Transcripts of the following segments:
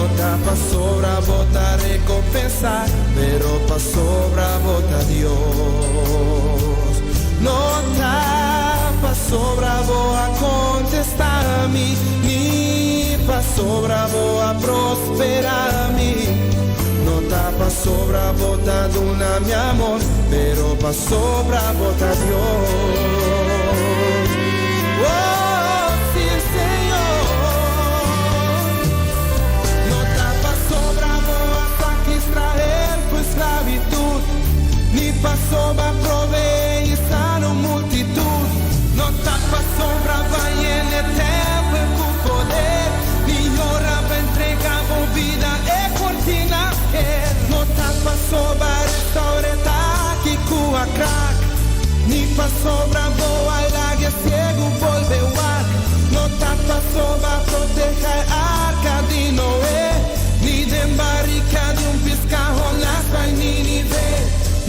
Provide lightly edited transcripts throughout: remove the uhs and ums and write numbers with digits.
No ta pasobra bo ta recompensá, pero pasobra bo ta Dios. No ta pasobra bo a contestá mi, ni pasobra bo a prosperá mi. No ta pasobra bo ta duna mi amor, pero pasobra bo ta Dios. Oh, sí, Señor. No ta pasobra bo a saca Israel fu esclavitud, ni pasobra proveé i sana un multitud. No ta pasobra bo a yena e tempel cu poder, ni ora bo a entrega bo bida e cortina sker. No ta pasobra restaura e taki cu a krak, ni pasobra bo a laga e ciegu bolbe wak. No ta pasobra proteha e arca di Noé, ni den barica di un pisca Jonás bai Nínive.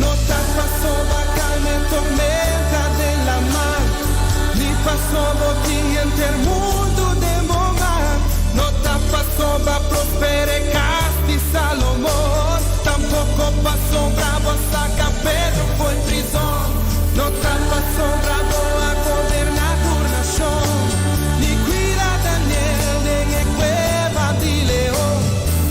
No ta pasobra calma e tormenta den la mar, ni pasobra bo tin henter mundu den bo man. No ta pasobra prospera e cas di Salomon, tampoco pasobra bo a saca Pedro fo'i prizon. No ta pasobra bo a goberna tur nashon, ni cuida Daniel den e cueva di leon.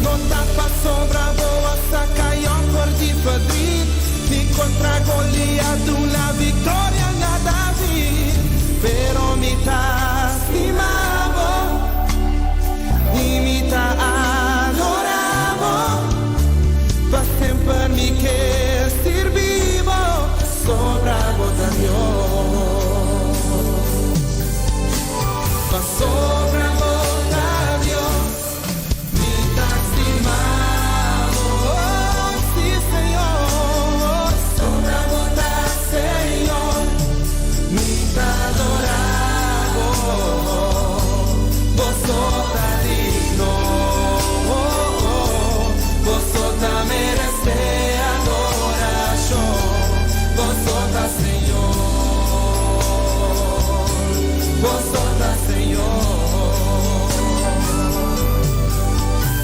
No ta pasobra bo a saca Job for di verdriet, ni contra Goliat duna victoria na David. Pero mi ta stima bo y mi ta adora bo, pa semper mi ke sirbi bo, pasobra bo ta Dios. Pasobra bo ta Dios, mi ta stima bo, sí, Señor. Pasobra bo ta Señor, mi ta adora bo, bo so ta digno, bo so ta meresé adorashon, bo so ta Señor, bo so ta Señor.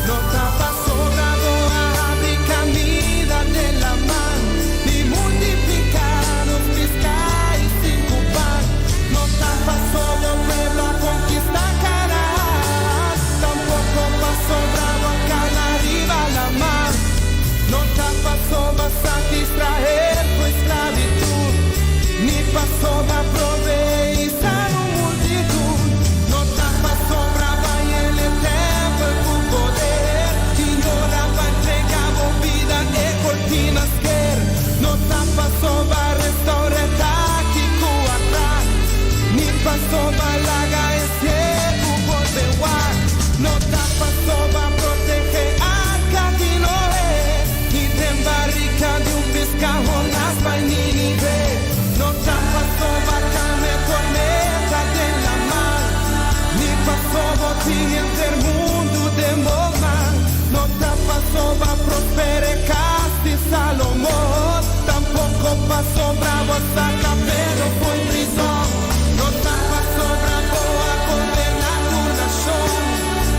No ta pasobra bo a habri kaminda den laman, ni multipliká nos piská i sinku pan. No ta pasobra bo pueblo a konkistá Kanaan, tampoko pasobra bo a kana riba laman. No ta pasobra saka Israel for esklabitut, ni pasobra proveé i sana un multitut. No ta pasobra bo a yena e tèmpel ku poder, i ora bo a entregá bo bida e kortina sker. No ta pasobra restaura e taki ku a krak, ni pasobra laga e siegu bolbe wak. No ta pasobra protegé arka di Noé, ni den barika di un piska Jonás bai Nínive. No ta pasobra kalma e tormenta den laman, ni pasobra bo tin henter mundu den bo man. No ta pasobra prospera e kas di Salomon, tampoko pasobra bo a saka Pedro fo'i prizon. No ta pasobra bo a goberná tur nashon,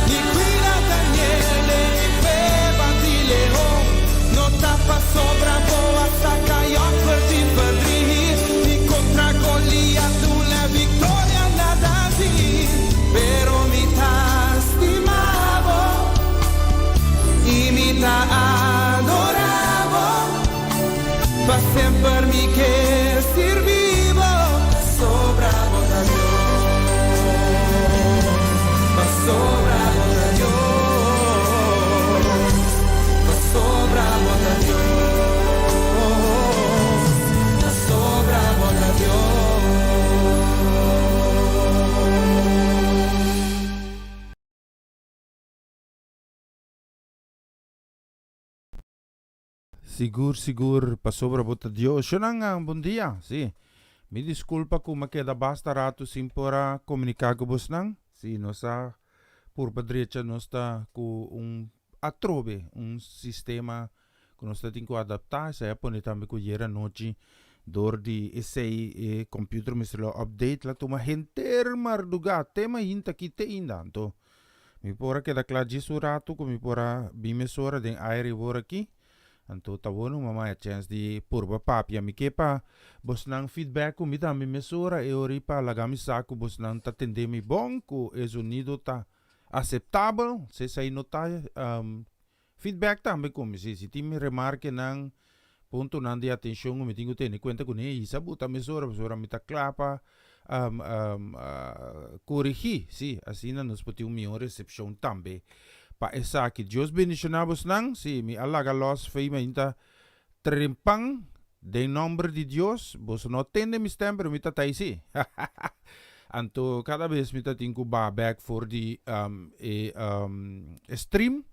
ni kuida Daniel den e kueba di leon. No ta pasobra bo a saka Job for di verdriet, ni kontra Goliat duna viktoria na David. Pero mi ta stima bo i mi ta adorá bo, pa semper mi ke sirbi bo, pasobra bo ta Dios, pasobra bo ta Dios, pasobra bo ta Dios, pasobra bo ta Dios. Sigur sigur pasobra bo ta Dios. Shonanga bon dia. Si. Mi disculpa cu mi a keda basta rato sin por a comunica cu bosnan. Si nos a purba drecha nos ta cu un atrobe un sistema cu nos ta tin cu adapta. Esai a pone tambe cu ayer anochi door di esey e computer mester lo update la tuma henter marduga te mainta aki te inda. Anto. Mi por a keda kla djis un ratu ku mi por a bin mesora den aire awor aki. Anto ta bon un mama e chèns di purba papia. Mi ke pa bosnan feedback ku mi tambe mesora e ora i pa laga mi sa ku bosnan ta tende mi bon, ku e zonido ta aseptabel. Si esei no ta, feedback tambe ku mi. Si si tin remarkenan, puntonan di atenshon ku mi tin ku tene kuenta kuné, hisa buta mesora pasobra mi ta kla pa korigí. Sí, asina nos por tin un mihó resepshon tambe pa esaki. Dios bendishoná bosnan. Sí, mi a laga lòs fe i mainta trempan den nòmber di Dios. Boso no tende mi stèm, pero mi ta ta ei sí. Anto kada bes mi ta tin ku baha bèk for di e stream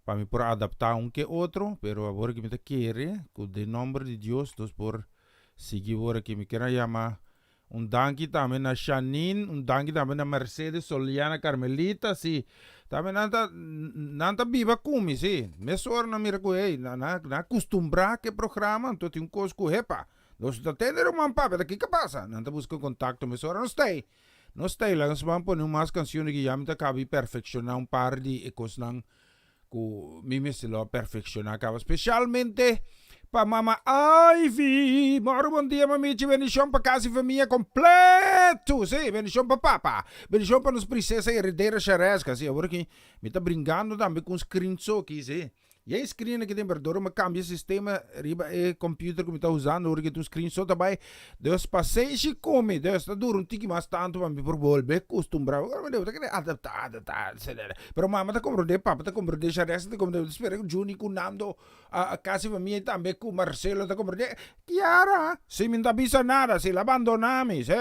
pa mi por adaptá un ke otro, pero awor ki mi ta kere ku den nòmber di Dios nos por sigui awor aki. Mi kier a yama Un danki tambe na Shanine, un danki tambe na Mercedes, Soliana, Carmelita, si. Tambe nan ta, nan ta biba ku mi, si. Mesora nan mira ku, hey, nan, nan a kustumbrá ku e programa, anto tin un kos ku, hepa, nos no ta tende ruman papia, ta kiko a pasa? Nan ta buska kontakto mesora, nos ta ei, nos ta ei, laga nos ban pone un mas kanshon aki, ya mi ta kaba di perfekshoná un par di e kosnan ku mi mester lo a perfekshoná kaba spesialmente pa mama Ivy. Mòru bon dia mamichi, bendishon pa kas i famia kompletu, sí, bendishon pa papa, bendishon pa nos prinsesa heredera Shareska, sí, awor aki mi ta bringando tambe ku un screen so aki, sí. Ya e screen aki den berdora mi a cambia sistema riba e computer cu mi ta usando ora ki tin un screen so ta bay dus pasenshi cu mi dus ta dura un tiki mas tanto pa mi por bolbe custumbra ora mi debe ta kere adapta adapta etcetera pero mama ta comprende papa ta comprende Sharessa ta comprende mi ta spera cu Juni cu Nando casi famia y tambe cu Marcelo ta comprende Kiara si mi no ta bisa nada si el a bandona mi si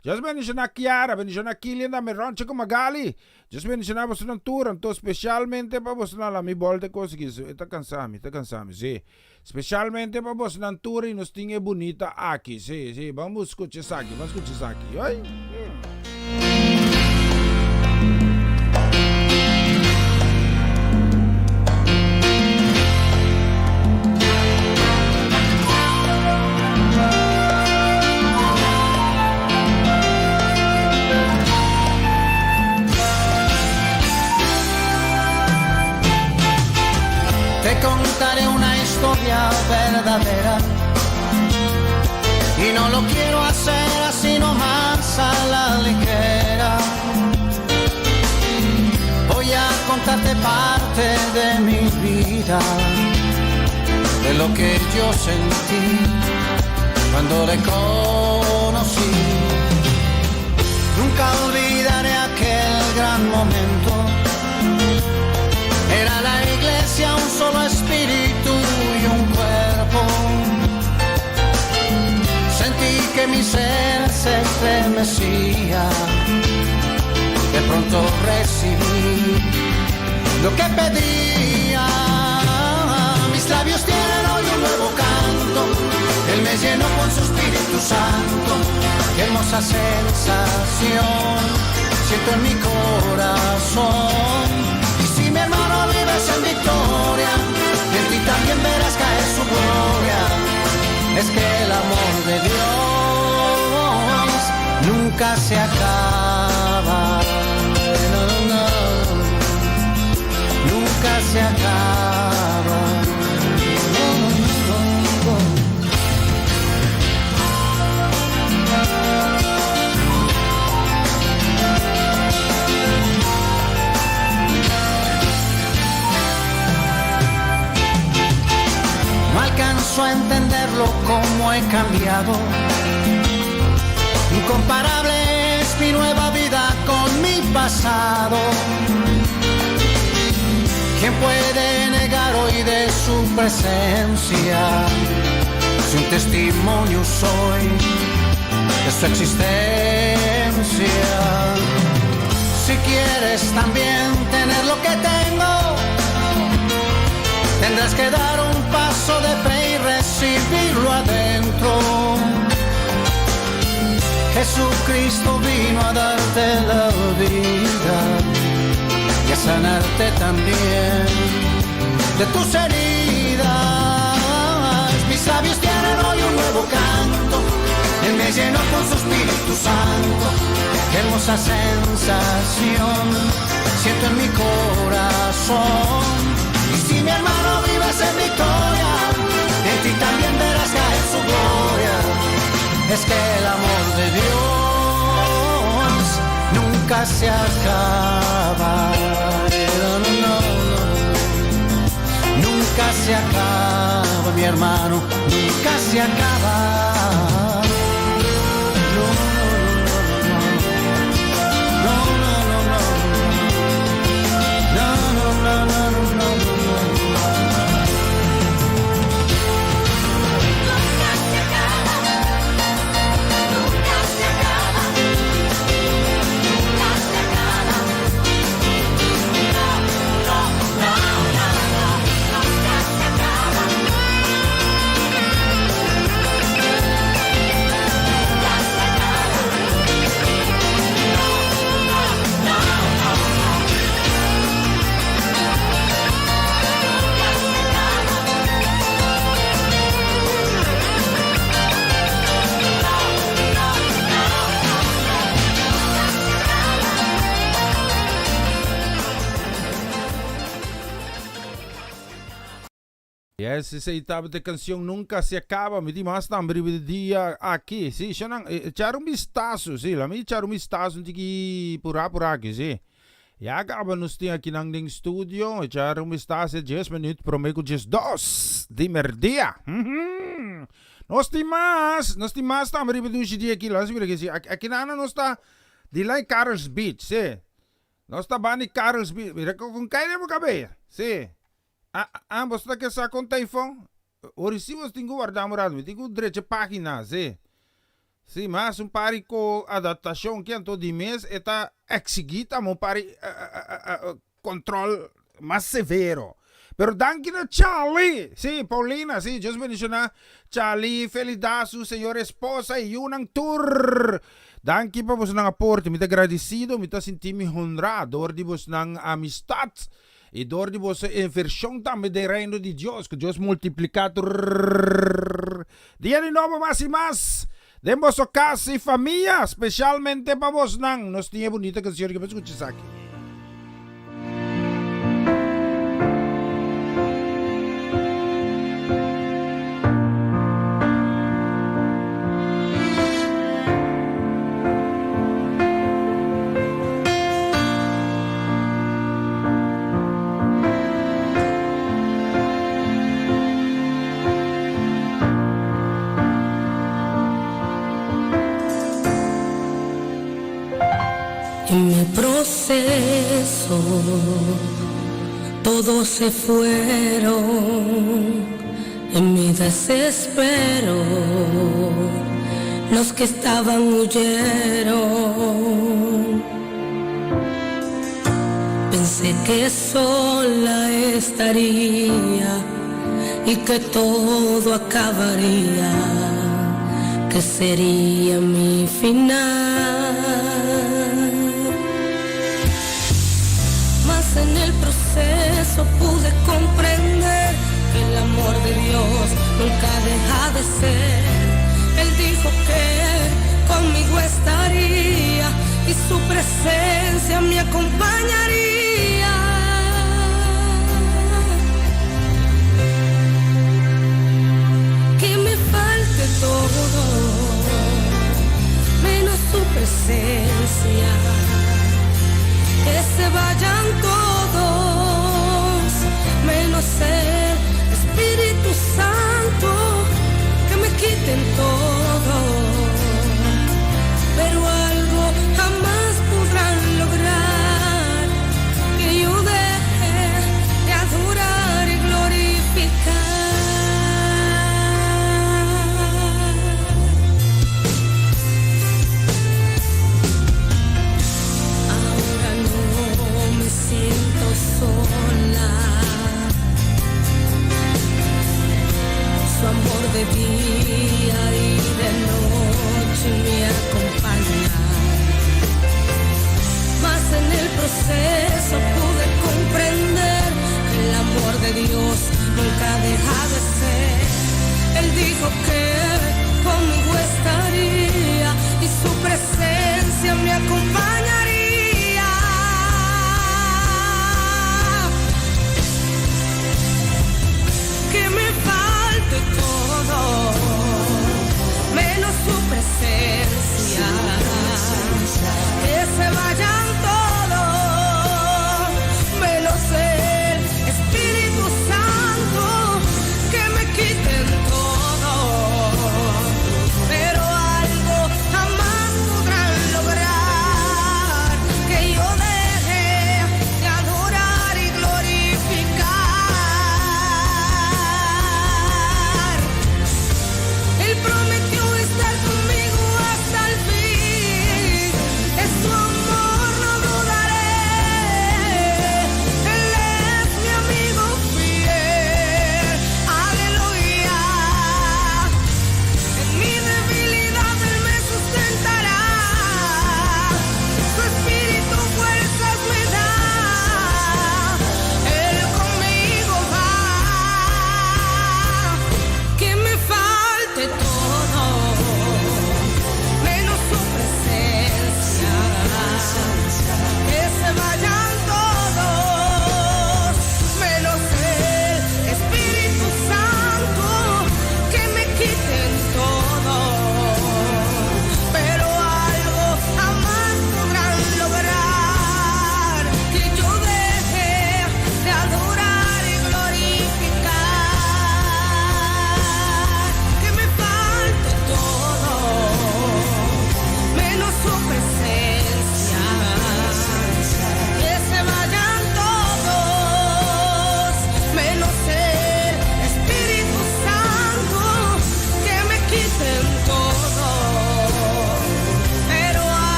Dios bendiciona Kiara bendiciona Kilian tambe Ronchi cu Magali Dios bendiciona bosonan tur, anto specialmente pa bosonan la mi bolta e cos aki, e ta cansa mi, e ta cansa mi, si. Specialmente pa bosonan tur y nos tin e bunita aki, si, si, ban bus scucha esaki, ban scucha esaki, oy. Te contaré una historia verdadera y no lo quiero hacer así nomás a la ligera. Voy a contarte parte de mi vida, de lo que yo sentí cuando le conocí. Nunca olvidaré aquel gran momento. Era la iglesia un solo espíritu y un cuerpo. Sentí que mi ser se estremecía. De pronto recibí lo que pedía. Mis labios tienen hoy un nuevo canto. Él me llenó con su Espíritu Santo. Qué hermosa sensación siento en mi corazón. Y si mi hermano vives en victoria, en ti también verás caer su gloria. Es que el amor de Dios nunca se acaba. No, no, no. Nunca se acaba. No, no, no, no. No alcanzo a entenderlo como he cambiado. Incomparable es mi nueva vida con mi pasado. ¿Quién puede negar hoy de su presencia? Si un testimonio soy de su existencia. Si quieres también tener lo que tengo, tendrás que dar un paso de fe y recibirlo adentro. Jesucristo vino a darte la vida y a sanarte también de tus heridas. Mis labios tienen hoy un nuevo canto. Él me llenó con su Espíritu Santo. Qué hermosa sensación siento en mi corazón. Y si mi hermano vives en victoria, en ti también verás caer su gloria. Es que el amor de Dios nunca se acaba. No, no, no, no. Nunca se acaba, mi hermano, nunca se acaba. No, no, no, no, no, no, no, no, no, no, no, no, no, no. Nunca se acaba, nunca se acaba, nunca se acaba. No, no, no, no, no, nunca se acaba. Nunca se acaba. No, no, no, no, no. Nunca se acaba. No, no, no, no, no. Nunca se acaba. Yes, esei tabata e kanshon Nunca Se Acaba. Mi di mas tambe riba di dia aki. Sí, shonnan, echar un bistaso, sí, laat mi echar un bistaso un tiki purá purá aki, sí. Ya kaba nos tin akinan den studio, echar un bistaso 10 minuut promé ku 12 di merdia. Mhm. Nos tin mas, nos tin mas tambe riba dushi dia aki. Laat nos mira aki, sí. Akinan nos ta di Karels Beach, sí. Nos ta banda di Karels Beach. Mira kon kai den bo kabea, sí. Ah, ah, bo ta ke sa kon tyfoon? Ori si bo tin ku warda un rato, mi tin ku drecha pagina, sí. Sí, mas un pari ko adaptashon ki anto di mes e ta eksigí tambe un pari kontrol mas severo. Pero danki na Charlie, sí, Paulina, sí, Dios bendishoná Charlie, Felida, su señora esposa i yunan tur. Danki pa bosnan aporte, mi ta gradisido, mi ta sinti mi honrá dor di bosnan amistat. I dor di boso invershon tambe den Reino di Dios, ku Dios multipliká tur dia di nobo mas i mas den boso kas i famia, spesialmente pa bosnan. Nos tin e bunita kanshon aki, bo skucha esaki. En mi proceso todos se fueron, en mi desespero los que estaban huyeron. Pensé que sola estaría y que todo acabaría, que sería mi final. Mas en el proceso pude comprender que el amor de Dios nunca deja de ser. Él dijo que conmigo estaría y su presencia me acompañaría. Que me falte todo, menos su presencia. Que se vayan todos, menos el Espíritu Santo, que me quiten todo. Pero algo jamás podrán lograr,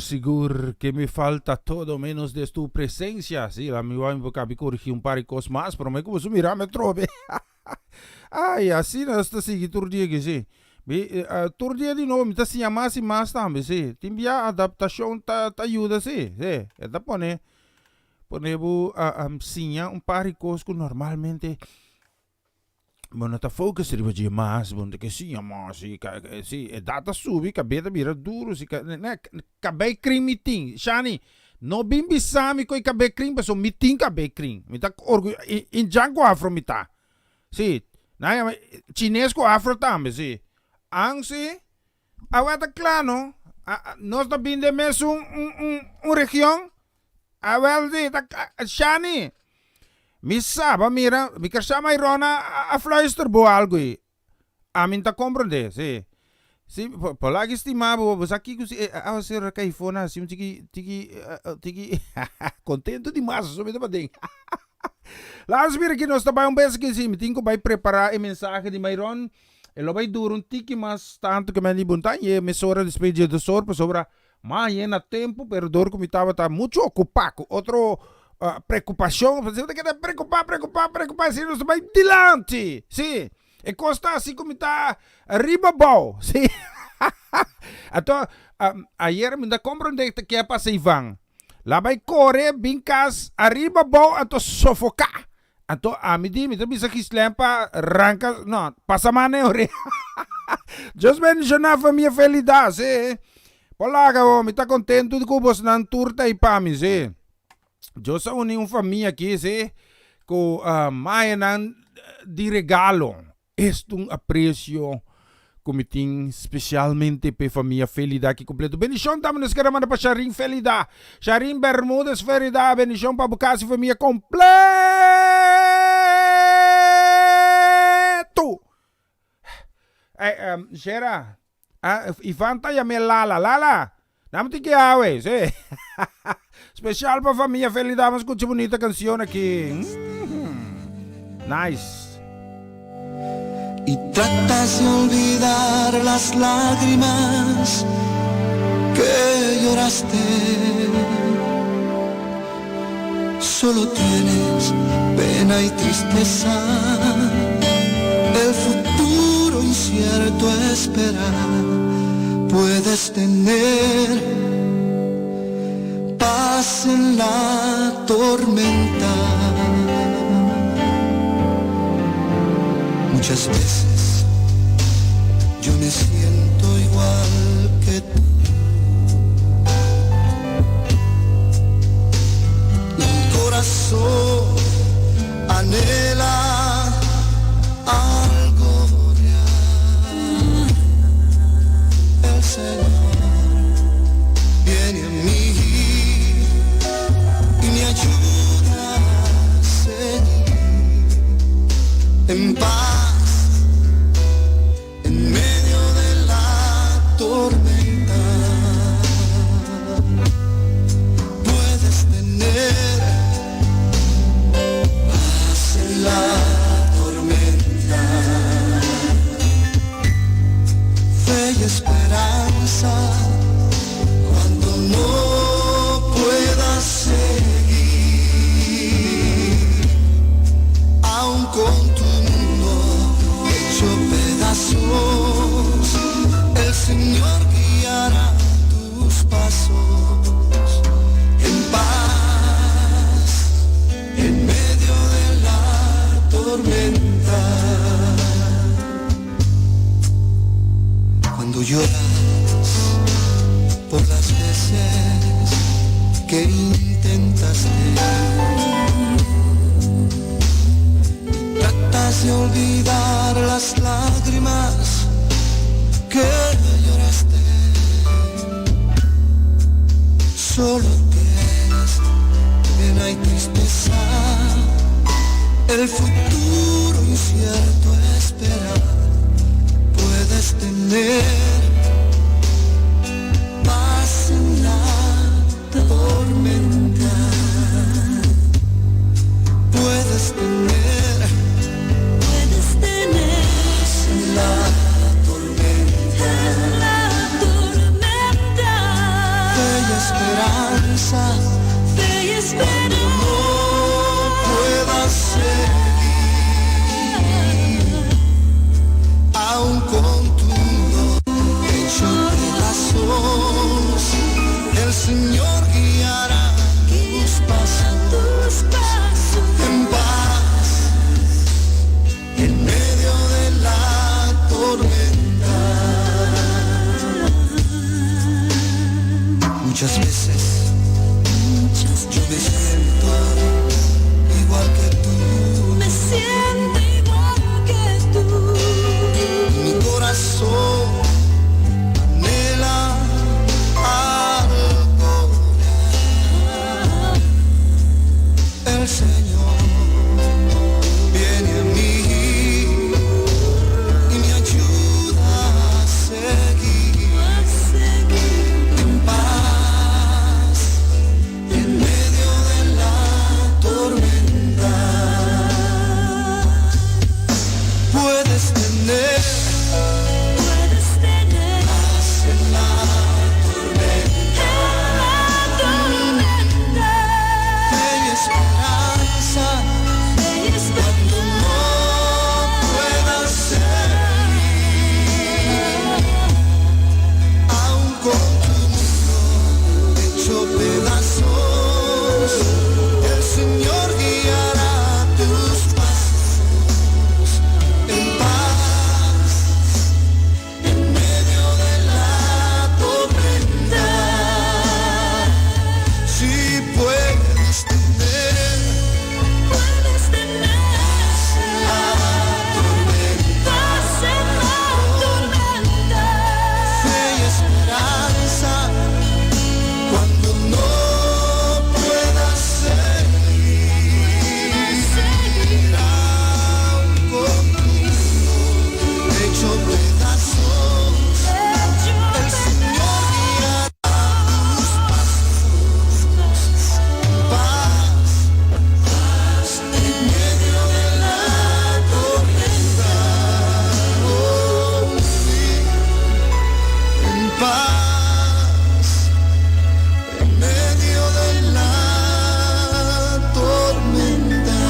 sigur que me falta todo menos de tu presencia. Sí, la mi wami boca bi corrigi un par de cos mas, pero me como su mira me trobe. Ai, asina nos ta sigui tur dia ki si. Mi, tur dia di nobo mi ta siña mas i mas tambe, si. Tin bia adaptashon ta ta yuda, si, si. E ta pone pone bo siña un par di kos ku normalmente bo no ta focus riba dje mas, bo no ta ke siña mas, si, si. Edat ta subi, kabes ta bira duru, si. Kabei krin mi tin. Shani, no bin bisa mi ku e kabei krin pasobra mi tin kabei krin. Mi ta orgu indjan ku afro mi ta. Si, nan yama chines ku afro tambe, si. An si, awe ta kla no. Nos ta bin den mesun un un un region. Awel si, ta Shani, mi sa, bo a mira, mi ker sa Mayrona a fluister bo algu ei. Ami n'ta comprende, si. Si, por la ki stima bo, bo sa kiko si e awasero a kai for na hasi un tiki, tiki, tiki contento di mas, so mi ta paden. Laat mira ki nos ta bai un bes aki, si, mi tin ku bai prepara e mensahe di Mayron, e lo bai dura un tiki mas tantu ke men di bunta, i e mesora despues dje dos or, pasobra M'a hañ'é na tempu, pero dor ku mi tabata muchu okupá ku otro preokupashon, pasobra mi ta keda preokupá, preokupá, preokupá, asina nos ta bai dilanti. Sí, e kos ta asi ku mi ta riba bou. Sí. Anto, ayer mi ta komprondé ke a pasa Ivan. La bai kore bin kas ariba bou anto sofoká. Anto ami di, mi ta bisa Gislén pa ranka, no, pasa man e orea. Dios bendiciona famia Felida, sí. Por laga ho, mi ta contento cu bosnan tur ta ei pa mi, sí. Dios a uni un famia aki, sí, cu mayanan di regalo. Es ta un aprecio cu mi tin specialmente p'e famia Felida aki completo. Bendicion tambe nos kere manda pa Sharin Felida. Sharin Bermudez Felida, bendicion pa bo casa y famia completo. Ey, Shera, Ivan ta yam'e Lala. Lala, Nan tin ke awe, sí. Special pa famia Felida, vamos scucha bunita cancion aki. Nice. Y tratas de olvidar las lágrimas que lloraste. Solo tienes pena y tristeza. El futuro incierto espera. Puedes tener paz en la tormenta. Muchas veces yo me siento igual que tú. Mi corazón anhela algo real. El Señor viene a mí y me ayuda a seguir en paz en medio de la tormenta. Puedes tener paz en la tormenta. Fe y esperanza cuando no puedas seguir, aun con tu mundo hecho pedazos, el Señor guiará tus pasos en paz en medio de la tormenta. Cuando lloras por las veces que intentaste, tratas de olvidar las lágrimas que lloraste. Solo tienes pena y tristeza, el futuro incierto espera. Puedes tener paz en la tormenta. Puedes tener, puedes tener paz en la tormenta. En la tormenta. Fe y Muchas veces yo me siento igual que tú. Me siento igual que tú. Mi corazón anhela algo. El Señor viene a mí y me ayuda a seguir en paz en medio de la tormenta. Puedes tener Puedes tener paz en la tormenta, en la tormenta. Fe y esperanza Fe y cuando no puedas seguir, aun con tu mundo hecho pedazos, el Señor guiará tus pasos en paz en medio de la tormenta. Si puedes tener Puedes tener paz en la tormenta. Fe y esperanza cuando no puedas seguir, aun con tu mundo hecho pedazos, el Señor guiará tus pasos en paz en medio de la tormenta. Oh, sí, en paz en medio de la tormenta.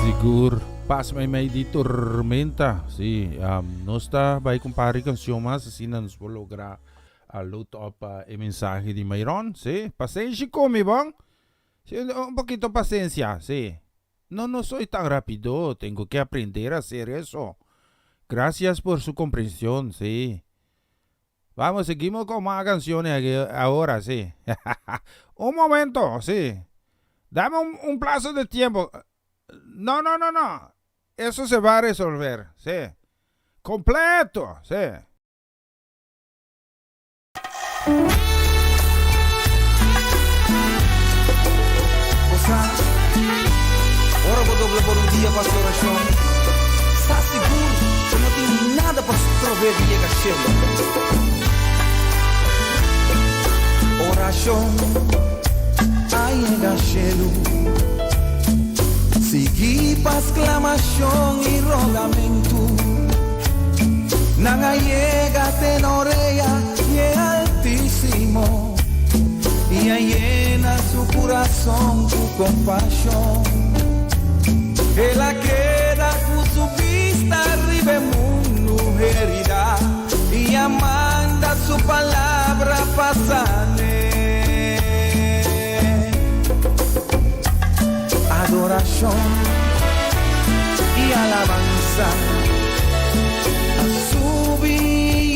Sigur, pas meimei di tormenta. Si, nos ta bai ku un par di kanshon mas, asina nos por logra a load up e mensahe di Mayron. Si, pasenshi ku mi, bon? Si, un pokito pasensia, si. No, no soy tan rápido, tengo que aprender a hacer eso. Gracias por su comprensión, sí. Vamos, seguimos con más canciones aquí ahora, sí. Un momento, sí. Dame un plazo de tiempo. No, no, no, no. Eso se va a resolver, sí. Completo, sí. Bo sa, ora bo dobla bo rudia pa hasi orashon, sa sigur ku no tin nada pa strob'é di yega shelu. Orashon a yega shelu, sigui pa sklamashon i rogamentu. Nan a yega te na orea di e Altísimo i a yena su kurason ku kompashon. El a keda ku su bista riba e mundu heridá i a manda su palabra pa san'é. Adorashon i alabansa a subi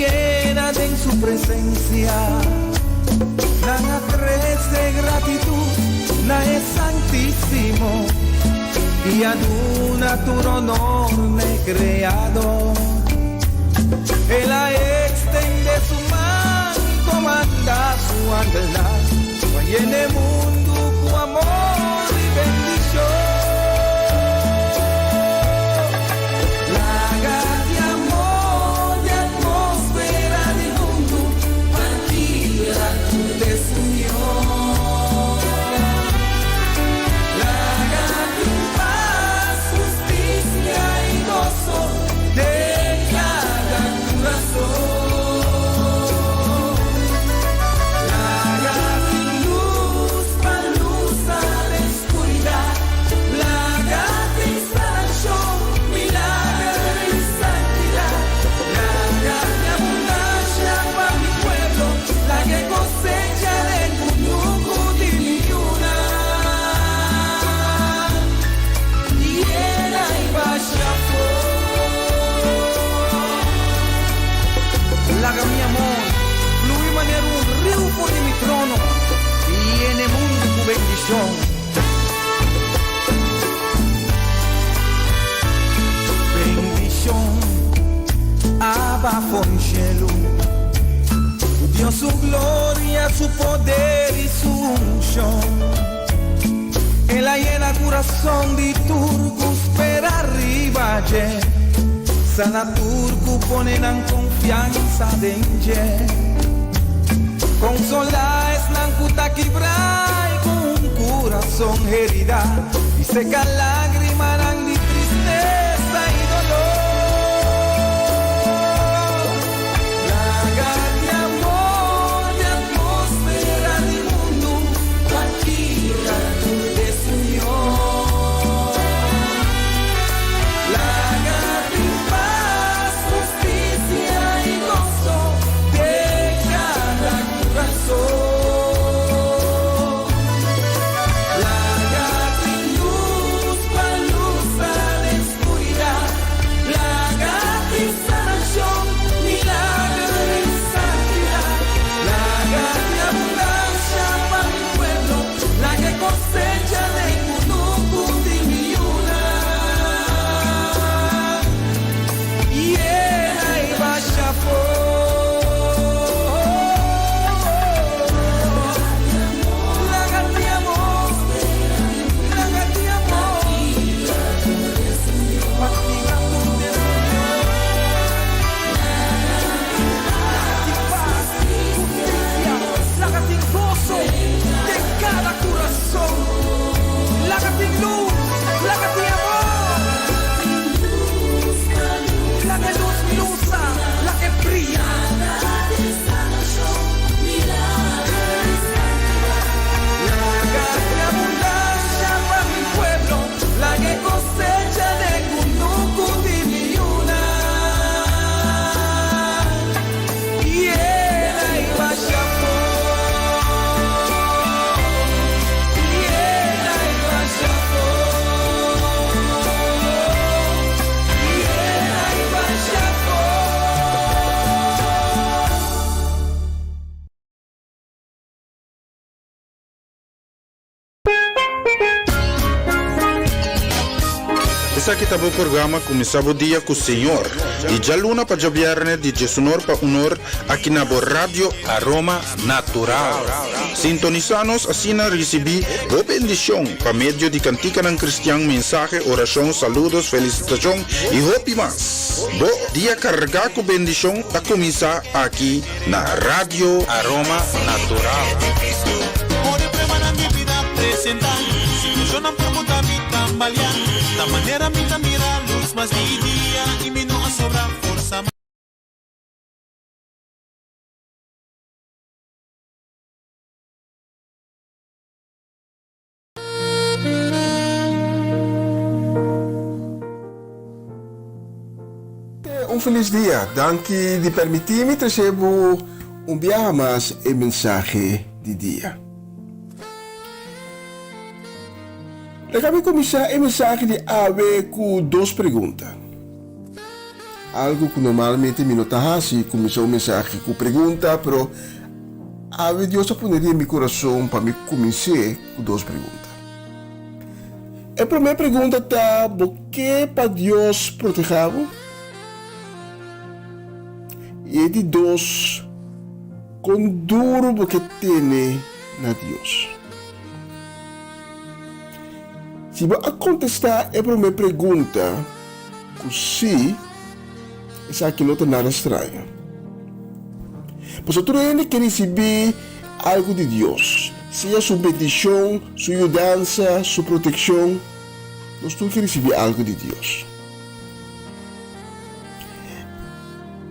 yena den su presencia. Nan a trece gratitud na e Santísimo i a duna tur honor n'e Creador. El a extende su man i comanda su angelnan pa yena e mundu cu amor i bendicion. Laga di amor di atmósfera di mundu pa kibra tur desunion. Laga tin pas, hustisia i goso den kada kurason. Laga tin lus pa lusa. Bendishon. Bendishon aba for di shelu. Ku Dios su gloria, su poder i su unshon. El a yena kurason di tur ku spera riba dje. Sana tur ku pone nan konfiansa den dje. Konsolá esnan ku ta kibrá i ku un kurason heridá i seka lágrimanan di tristesa i doló. Laga di amor di atmósfera di mundu pa kibra tur desunion. Laga tin pas, hustisia i goso den kada kurason. Laga tin lus pa lusa den skuridat. Laga tin sanashon, milager i santidat. Laga tin abundansha pa mi pueblo. Laga e kosecha den kunuku di mi yunan. Yena i basha afó. Laga tin amor, laga tin amor. Pa kibra tur desunion. Laga tin pas, hustisia, laga tin goso den kada kurason. Laga tin lus, laga tin amor. Laga e lus lusa, laga e bria. Laga tin abundansha pa mi pueblo, laga e kosecha den kunuku di mi yunan. Yena i basha afó. Yena i basha afó. Yena i basha afó. Esaki ta bo programa Kuminsá bo dia ku Señor, di djaluna pa djabièrnè di djesunor pa unor aki na bo Radio Aroma Natural. Sintonisá nos asina risibí bo bendishon pa medio di kantikanan kristian, mensahe, orashon, saludos, felisitashon i hopi mas. Bo dia kargá ku bendishon ta kuminsá aki na Radio Aroma Natural. Un felis dia. Danki di permití mi trese bo un biaha mas e mensahe di dia. Laga mi kuminsá e mensahe di awe ku dos pregunta. Algu ku normalmente mi no ta hasi, kuminsá un mensahe ku pregunta, pero awe Dios a pone den mi kurason pa mi kumins'é ku dos pregunta. E promé pregunta ta, Bo ke pa Dios protehá bo? I e di dos, Kon duru bo ke tene na Dios? Si bo a kontestá e promé pregunta ku sí, esaki no ta nada straño. Pasobra tur hende ke risibí algu di Dios, sea su bendishon, su yudansa, su protekshon, nos tur ke risibí algu di Dios.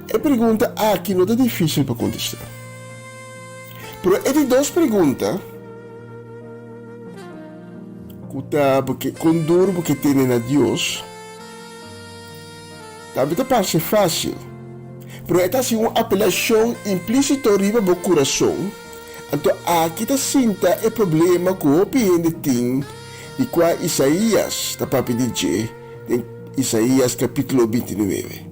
E pregunta aki no ta difísil pa kontestá. Pero e di dos pregunta, ku ta bo ke kon duru bo ke tene na Dios, Tambe ta parse fásil, pero e ta hasi un apelashon implísito riba bo kurason, anto aki ta sinta e problema ku hopi hende tin di kua Isaías ta papia di dje den Isaías kapítulo bintinuebe.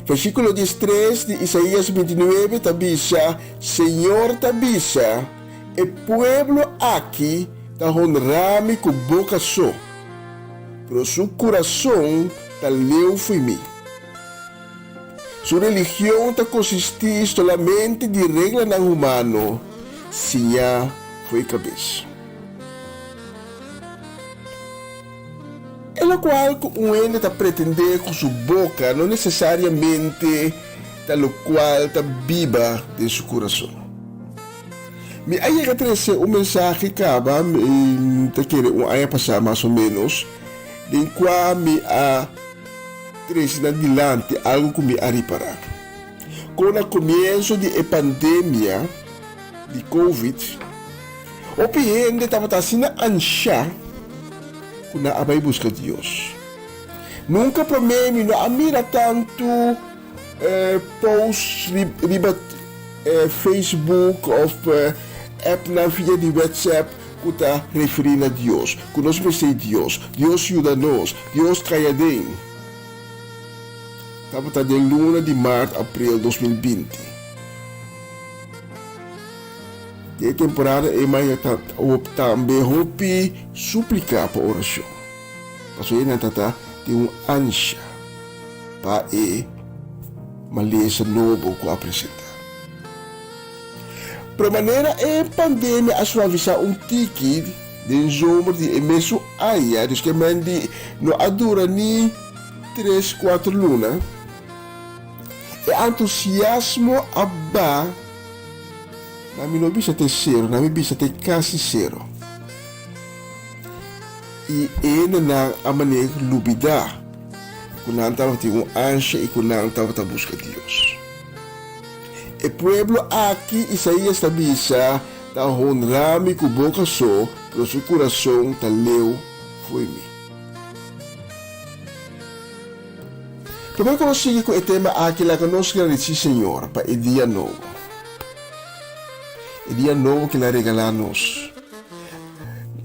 Versíkulo diestres di Isaías bintinuebe ta bisa, Señor ta bisa. E pueblo aki ta honrá mi ku boka so, pero su kurason ta leu fo'i mi. Su religion ta konsistí solamente di reglanan humano siñá fo'i kabes. E lokual ku un hende ta pretendé ku su boka no nesesariamente ta lokual ta biba den su kurason. Mi a yega trese un mensahe kaba, mi ta kere un aña pasá mas o ménos, den kua mi a trese nan dilanti algu ku mi a ripará. Kon na komienso di e pandemia di Covid, hopi hende tabata asina anshá ku nan a bai buska Dios. Nunka promé mi no a mira tantu Post riba Facebook of appnan via di WhatsApp ku ta referí na Dios, ku nos mester Dios, Dios yuda nos, Dios kai aden. Tabata den luna di mart, aprel 2020. Den e temporada ei maya ta tambe hopi supliká pa orashon, pasobra nan ta den un ansha. Pa e malesa nobo ku a presentá. Pero manera e pandemia a suavisá un tiki den zomer di e mesun aña, dus ke men di no a dura ni tres kuater luna, e antusiasmo a ba, na mi no bisa te sero, na mi bisa te kasi sero. I e hendenan a manera lubidá ku nan tabatin un ansha i ku nan tabata buska Dios. E pueblo aki, Isaías ta bisa, ta honrá mi ku boka so, pero su kurason ta leu fo'i mi. Promé ku nos sigui ku e tema aki, laga nos gradisí Señor pa e dia nobo, e dia nobo ku El a regalá nos.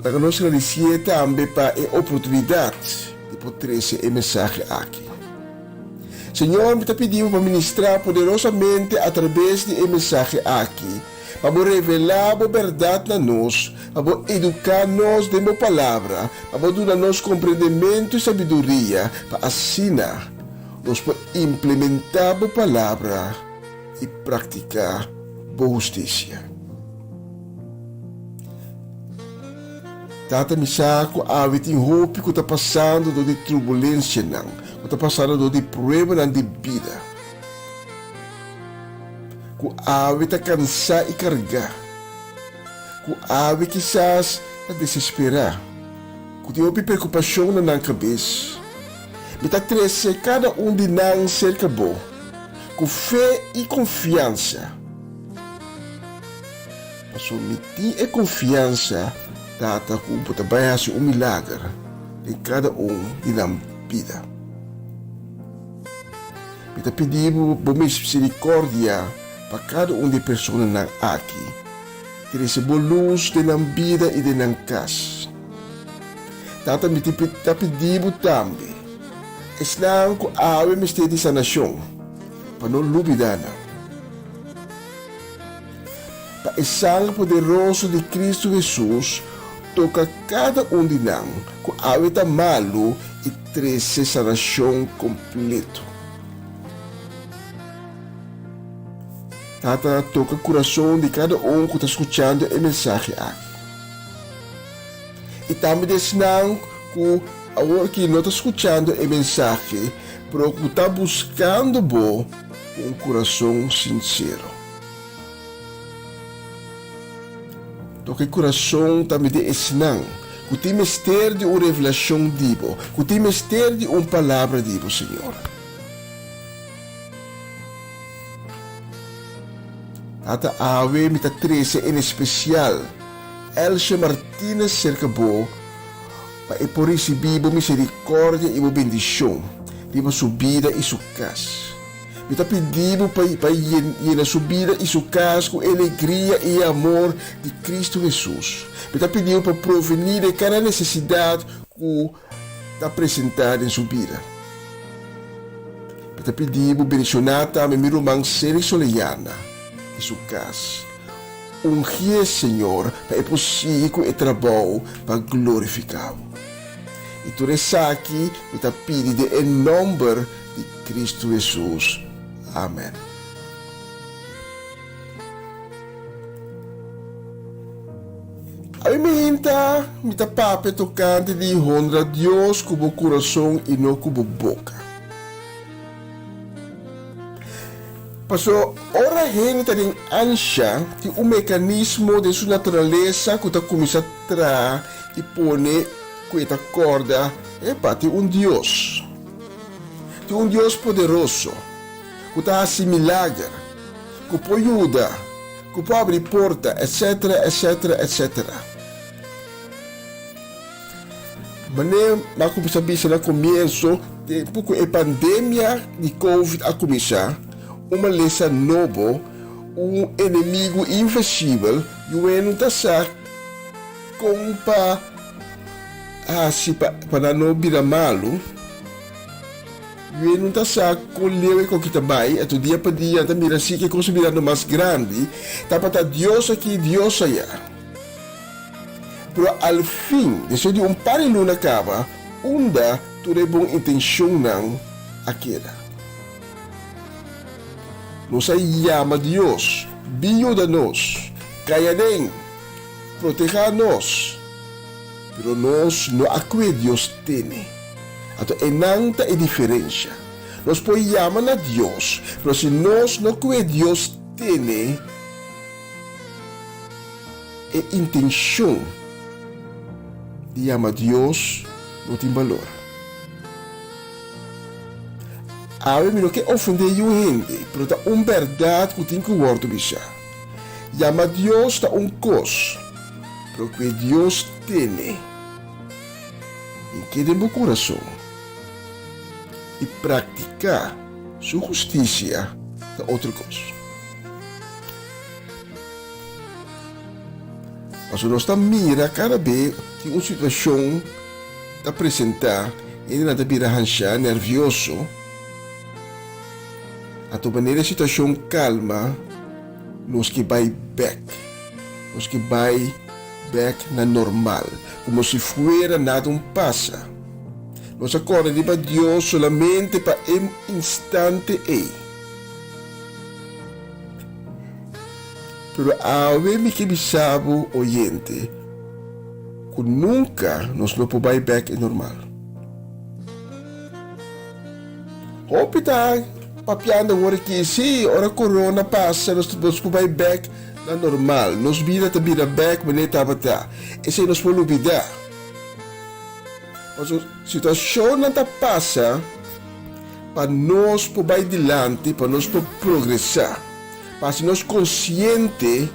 Laga nos gradisié tambe pa e oportunidat di por trese e mensahe aki. Señor, mi ta pidi Bo pa ministrá poderosamente atrabes di e mensahe aki, pa Bo revelá Bo bèrdat na nos, pa Bo eduká nos den Bo Palabra, pa Bo duna nos komprendementu i sabiduria, pa asina nos por implementá Bo Palabra i praktiká Bo hustisia. Tata mi sa ku awe tin hopi ku ta pasando dor di turbulensianan, ku ta pasando dor di pruebanan di bida, ku awe ta kansá i kargá, ku awe kisas ta desesperá, ku tin hopi preokupashon na nan kabes. Mi ta trese kada un di nan serka Bo ku fe i konfiansa. Pasobra mi tin e konfiansa, Tata, ku bo ta bai hasi un milager den kada un di nan bida. Mi ta pidi bo bo miserikordia pa kada un di e personanan aki. Trese bo lus den nan bida i den nan kas. Tata, mi ta pidi bo tambe, esnan ku awe mester di sanashon, pa no lubidá nan. Pa e sangre poderoso di Cristo Hesus toca cada un di nan cu awe ta malu y trece sanacion completo. Tata, toca curason di cada un cu ta scuchando e mensahe aki. Y tambe di esnan cu awor aki no ta scuchando e mensahe, pero cu ta buscando Bo cu un curason sincero. Toka e kurason tambe di esnan ku tin mester di un revelashon di Bo, ku tin mester di un palabra di Bo, Señor. Tata, awe mi ta trese en espesial Elsje Martinez serka Bo pa e por risibí Bo miserikòrdia i Bo bendishon riba su bida i su kas. Mi ta pidi bo pa pa yena su bida i su kas ku e alegria i e amor di Kristu Hesus. Mi ta pidi bo pa provení den kada nesesidat ku ta presentá den su bida. Mi ta pidi bo bendishoná tambe mi ruman Selig Soleyana i su kas. Ungié, Señor, pa e por sigui ku e trabou pa glorifiká bo. I tur esaki mi ta pidi den e nòmber di Kristu Hesus. Amèn. Awe mainta mi ta papia tokante di honra Dios ku bo kurason i no ku bo boka. Paso ora hende ta den ansha, tin un mekanismo den su naturalesa ku ta kuminsá traha i pone ku e ta kòrda, Epa, tin un Dios. Tin un Dios poderoso ku ta hasi milager, ku por yuda, ku por abri porta, etcetera, etcetera, etcetera. Manera mi a kuminsá bisa na komienso, tempu ku e pandemia di Covid a kuminsá, un malesa nobo, un enemigu invisibel, yuweno ta sa kon pa hasi pa nan no bira malu. Yuweno ta sa kon leu e koki ta bai, anto dia pa dia nan ta mira si ku e kos ta birando mas grandi, tabata Dios aki, Dios aya. Pero al fin, despues di un par di luna kaba, unda tur e bon intenshonnan a keda? Nos a yama Dios, bin yuda nos, kai aden, protehá nos, pero nos no a kue Dios tene. Anto einan ta e diferensha. Nos por yama na Dios, pero si nos no kue Dios tene, E intenshon di yama Dios no tin balor. Awe mi no ke ofendé yu hende, pero ta un bèrdat ku tin ku wòrdu bisá. Yama Dios ta un kos, pero ku e Dios tene i ke den bo kurason i praktiká su hustisia ta otro kos. Pasobra nos ta mira kada be tin un situashon ta presentá, hendenan ta bira hanshá, nèrvioso. Anto manera e situashon kalma, nos ke bai bèk. Nos ke bai bèk na normal, komo si fuera nada un pasa. Nos a kòrda riba Dios solamente pa e instante ei. Pero awe mi ke bisa bo, oyente, ku nunka nos no por bai bèk e normal. Hopi ta papiando awor aki, sí, ora corona pasa nos nos por bai bèk na normal, nos bida ta bira bèk manera e tabata. Esei nos por lubidá. Pasobra situashonnan ta pasa pa nos por bai dilanti, pa nos por progresá. Pa hasi nos konsiente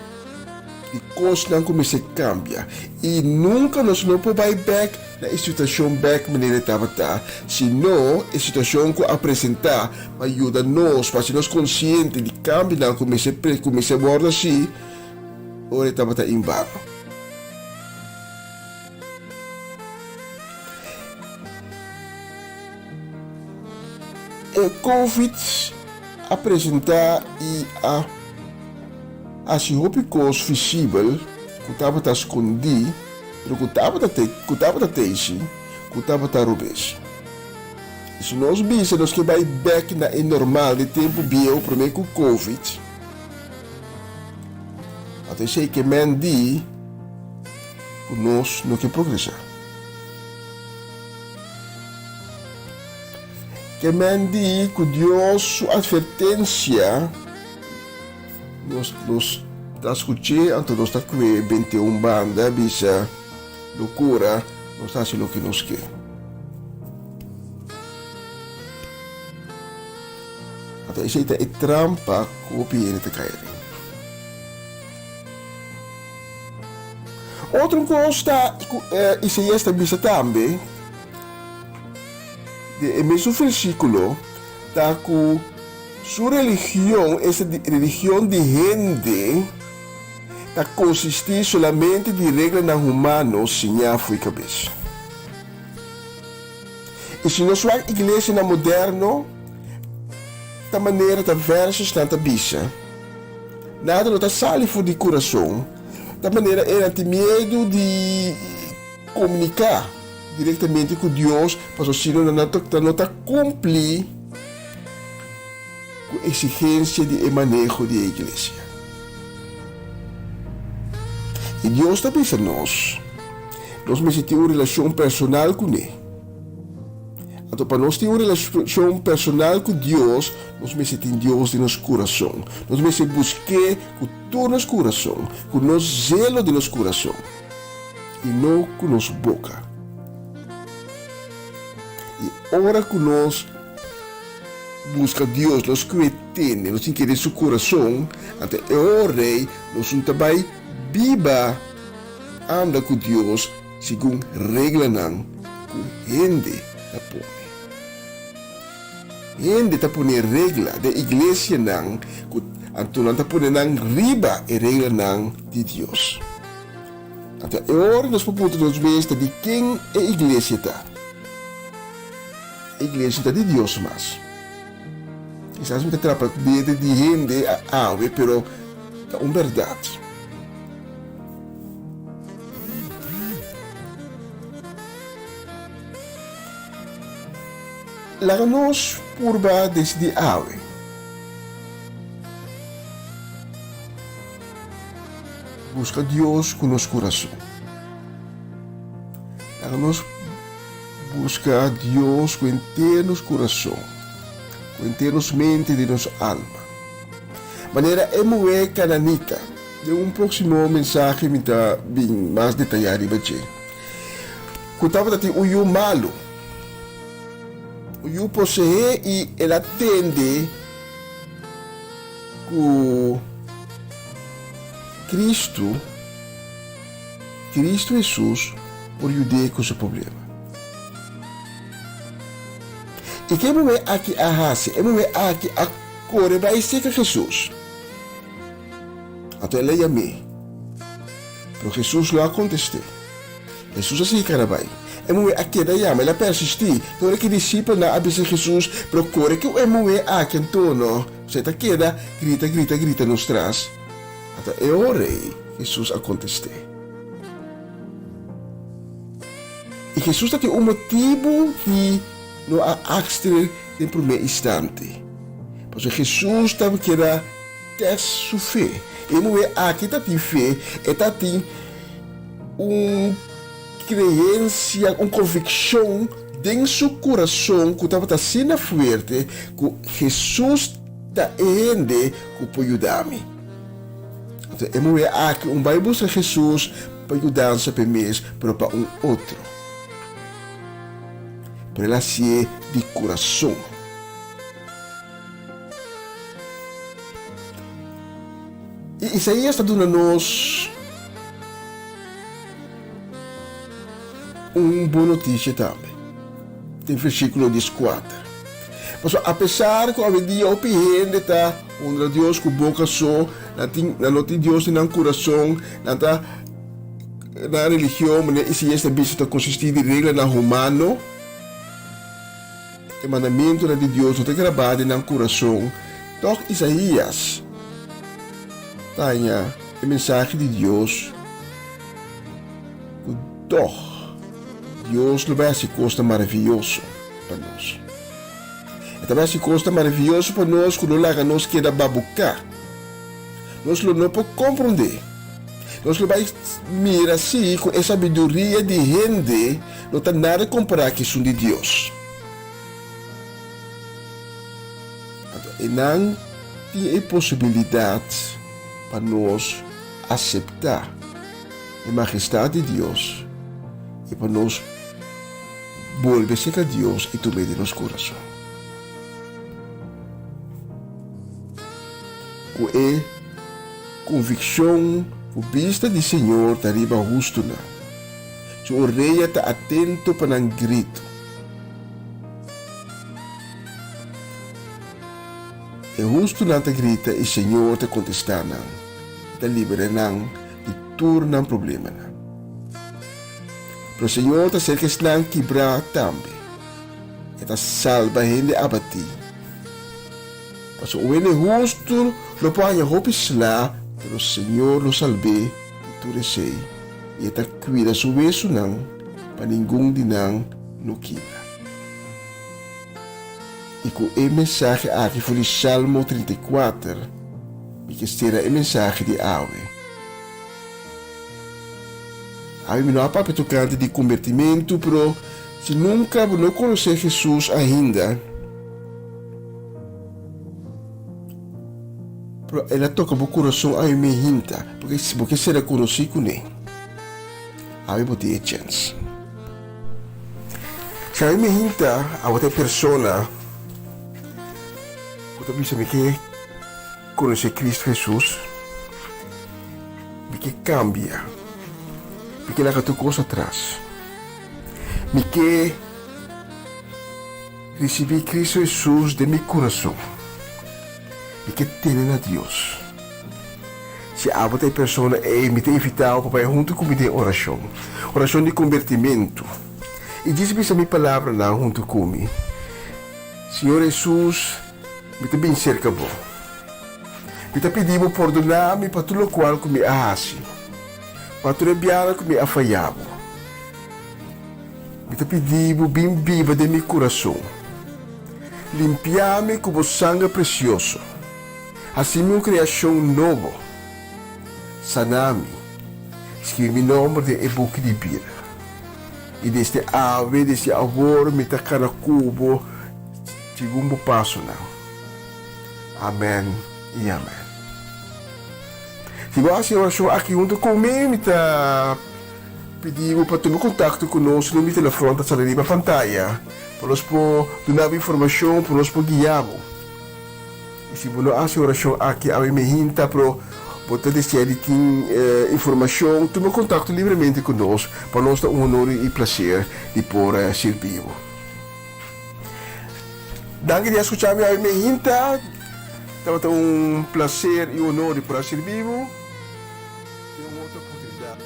di kosnan ku mester kambia. I nunka nos no por bai bèk na e situashon bèk manera e tabata, sino e situashon ku a presentá pa yuda nos pa hasi nos konsiente di kambionan ku mester ku mester wòrdu hasi ora e tabata envano. E Covid a presentá i a hasi hopi kos visibel ku tabata skondí, pero ku tabata te, ku tabata teisi, ku tabata robes. I si nos bisa nos ke bai bèk na e normal di tempu bieu promé ku Covid, anto esei ke men di ku nos no ke progresá. Ke men di ku Dios su atvertensia nos nos ta skuch'é, anto nos ta kue bent'é un banda bisa lokura, nos ta hasi loke nos ke. Anto esei ta e trampa ku hopi hende ta kai aden. Otro kos ta ku Isaías ta bisa tambe. Den e mesun versíkulo ta ku su religion, esta di religion di hende, ta konsistí solamente di reglanan humano siñá fo'i kabes. I si nos wak iglesianan moderno, ta manera ta vèrsosnan ta bisa. Nada no ta sali for di kurason. Ta manera e nan tin miedu di komuniká direktamente ku Dios, pasobra si no nan no ta kumpli ku eksigensia di e maneho di e iglesia. I Dios ta bisa nos, nos mester tin un relashon personal kuné. Anto pa nos tin un relashon personal ku Dios, nos mester tin Dios den nos kurason. Nos mester busk'é ku tur nos kurason, ku nos zelo den nos kurason, i no ku nos boka. I ora ku nos buska Dios, nos kue tende, nos tin kere su kurason, anto e ora ei nos un ta bai biba anda ku Dios segun reglanan ku hende ta pone. Hende ta pone regla den iglesianan ku anto nan ta pone nan riba e reglanan di Dios. Anto e ora nos por puntra nos mes ta di ken e iglesia ta. E iglesia ta di Dios mas. Kisas mi ta trapa dede di hende awe pero ta un bèrdat. Laga nos purba desidí awe. Buska Dios ku nos kurason. Laga nos buska Dios ku henter nos kurason, ku henter nos mente di nos alma. Manera e muhé kananita. Den un próksimo mensahe mi ta bin mas detayá riba dje. Ku tabata tin un yu malu. Un yu poseé i el a tende ku Kristu, Kristu Hesus, por yud'é ku su problema. I ke e muhé aki a hasi? E muhé aki a kore bai serka Hesus. Anto el a yam'é. Pero Hesus no a kontest'é. Hesus a sigui kana bai. E muhé a keda yama, el a persistí. Te ora ku e disipelnan a bisa Hesus, Pero kore ku e muhé aki anto no, pasobra e ta keda grita, grita, grita nos tras. Anto e ora ei Hesus a kontest'é. I Hesus ta tin un motibu di no a akster den promé instante. Pasobra Hesus ta keda tèst su fe. E muhé aki ta tin fe, e ta tin un creencia, un conviccion den su curason cu tabata asina fuerte cu Jesus ta e hende cu por yuda mi. Anto e muher aki un bai busca Jesus pa yudansa p'e mes, pero pa un otro. Pero el a hacié di curason. I Isaías ta duna nos un bon notisia tambe den versíkulo dieskuater. Pasobra apesar ku awendia hopi hende ta honra Dios ku boka so, nan tin, nan no tin Dios den nan kurason, nan ta nan religion, manera Isaías ta bisa, ta konsistí di reglanan humano. E mandamentunan di Dios no ta grabá den nan kurason. Tòg Isaías ta haña e mensahe di Dios ku tòg Dios lo bai hasi kosnan maravioso pa nos. E ta bai hasi kosnan maravioso pa nos ku lo laga nos keda babuká. Nos lo no por komprondé. Nos lo bai mira si ku e sabiduria di hende no ta nada kompará ku esun di Dios. Anto einan tin e posibilidat pa nos aseptá e majestat di Dios i pa nos bolbe serka Dios i tum'é den nos kurason. Ku e konvikshon ku bista di Señor ta riba hustunan, su orea ta atento pa nan gritu. E hustunan ta grita i Señor ta kontestá nan, i ta libera nan di tur nan problemanan. Pero Señor ta serka esnan kibrá tambe, e ta salba hende abatí. Pasobra un hende hustu Lo por haña hopi sla, pero Señor lo salb'é di tur esei, i e ta kuida su wesunan pa ningun di nan no kibra. I ku e mensahe aki for di Salmo 34, mi ke sera e mensahe di awe. Awe mi no a papia tokante di kombertimentu, pero si nunka bo no konosé Hesus ainda, pero el a toka bo kurason awe mi hinta, porque si bo ke sera konosí kuné, awe bo tin e chèns. Si awe mi hinta, abo ta e persona ku ta bisa mi ke konosé Kristu Hesus, mi ke kambia, mi ke laga tur kos atras, mi ke Risibí Cristo Hesus den mi kurason. Mi ke tene na Dios. Si abo ta e persona ei, mi ta invitá bo pa bai huntu ku mi den orashon, orashon di kombertimentu. I djis bisa mi palabranan huntu ku mi, Señor Hesus, mi ta bin serka bo. Mi ta pidi bo pordoná mi pa tur lokual ku mi a hasi, pa tur e bianan ku mi a fayá bo. Mi ta pidi bo bin biba den mi kurason. Limpia mi ku bo sanger presioso. Hasi mi un kreashon nobo. Sana mi. Skribi mi nomber den e buki di bida. I desde awe, desde awor mi ta kana ku bo segun bo pasonan. Amen i amen. Si bo hasi e orashon aki huntu ku mi, mi ta. Pidi bo pa tuma kontakto ku nos number di telefòn ta sali riba pantaya pa nos por duna bo informashon pa nos por guia bo. I si bo no hasi orashon aki awe mehinta pero bo ta desea di tin informashon tuma kontakto libremente ku nos pa nos ta un honor i plaser di por sirbi bo. Danki di a skucha mi awe mehinta. Tabata un plaser i honor di por a sirbi bo. Den un otro oportunidad.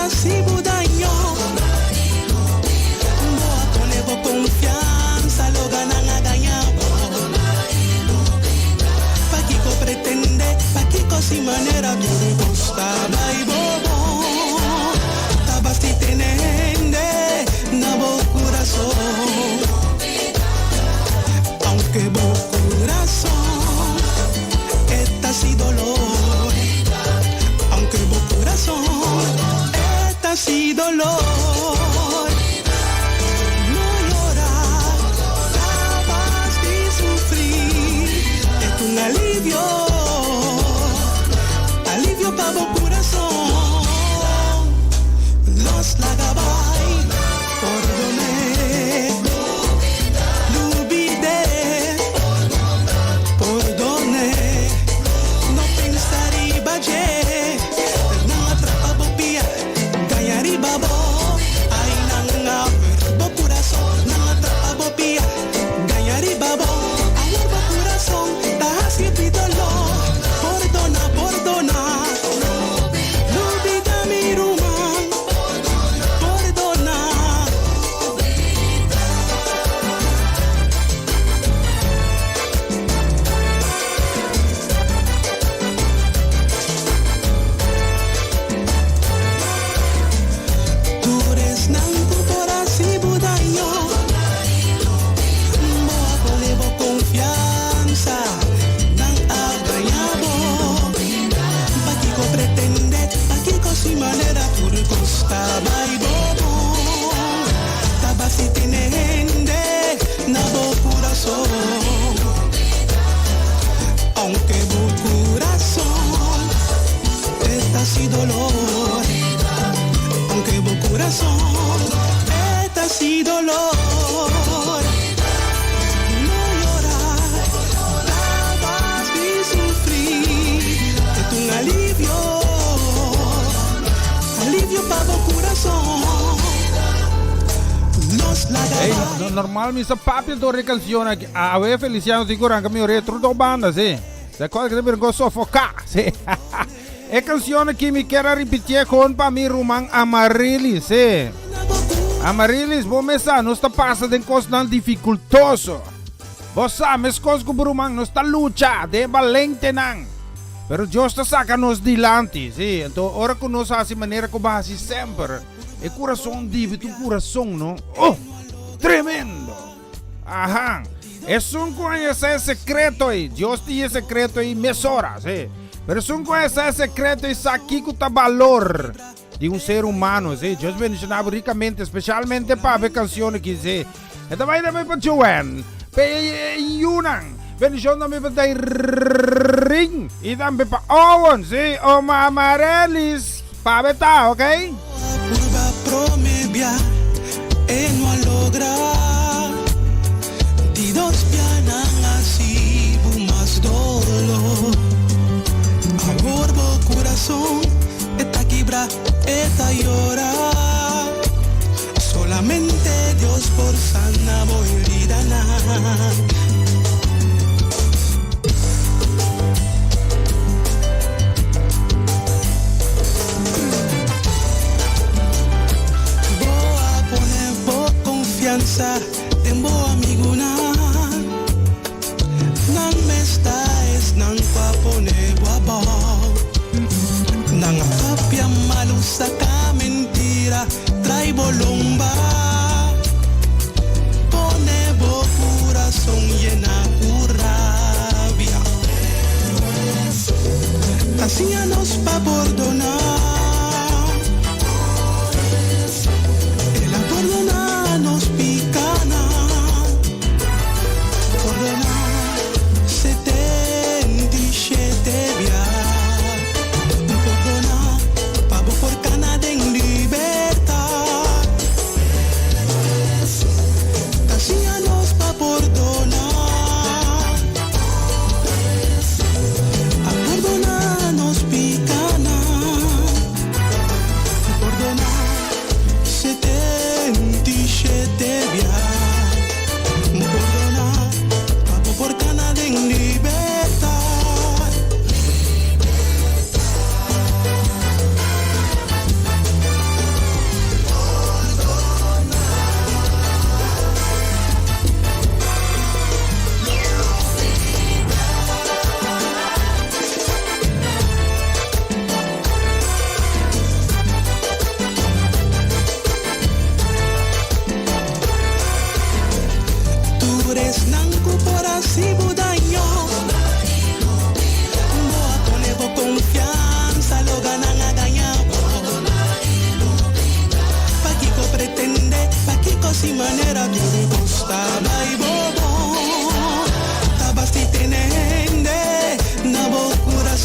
hasi bo daño. Bo a pone bo konfiansa, loga nan a gaña bo. Pakiko pretende, pakiko si manera tur kos ta bai bo bon. Ta basti tene hende na bo kurason. Aunke bo kurason e ta hasi dolor. Aunke bo kurason e ta hasi dolor. No yora, ta basti sufri. E ta un alivio, alivio pa bo kurason. Los laga bai, pordon'é. Lubid'é, pordon'é. No pensa riba dje, nan a trapa bo pia, gaña riba bo. Ai nan a hurt bo kurason, nan a trapa bo pia, gaña riba bo. Awor bo kurason ta hasi doló. Pordona, pordona. Lubida mi ruman, pordona. Tur esnan ku por hasi bo daño. Bo a pone bo konfiansa, nan a gaña bo. Pakiko pretende, pakiko si manera tur kos ta bai bo bon. Ta basti tene hende na bo kurason. Aunke bo kurason e ta hasi dolor. Aunke bo kurason e ta hasi dolor. No yora, ta basti sufri. E ta un alivio, alivio pa bo kurason. Los laga Hey, no, normal mi sa papia dor e canción aki. Awe Feliciano tin cu ranca mi orea tur dos banda, sí. De acuerdo que te brinco sofoca, sí. E canción aki mi kier a repitié con pa mi ruman Amarilis, sí. Amarilis, bo mes sa, nos ta pasa den cosnan dificultoso. Bo sa, mescos cu bo ruman, nos ta lucha den balentenan. Pero Dios ta saca nos dilanti, sí. Anto, ora cu nos haci manera cu bo haci semper, e curason di tu curason, no? Oh, tremendo! Aha. Esun cu haña sa e secreto ei. Dios tin e secreto ei mesora, sí. Pero esun cu haña sa e secreto ei sa kico ta balor di un ser humano, sí. Dios bendiciona bo ricamente, especialmente pa e cancion aki, sí. E ta bai tambe pa Joanne, pa e yunan. Bendicion tambe pa Dairin y tambe pa Owen, sí. Oma Amarelis, pa be ta, ok? Purba promebia e no a logra. Di dos pianan hasi bo mas doló. Awor bo kurason e ta kibra, e ta yora. Solamente Dios por sana bo heridanan. Bo a pone bo konfiansa den bo amigunan. Nan mes ta esnan ku a pone bo abou. Nan a papia malu, saka mentira, trai bo lomba. Pone bo kurason yena ku rabia. Ta siña nos pa pordoná. El a pordoná nos pikánan. Pordoná 77 bia. Pordoná pa bo por kana den libertat. Ta siña nos pa pordoná. A pordoná nos pikánan.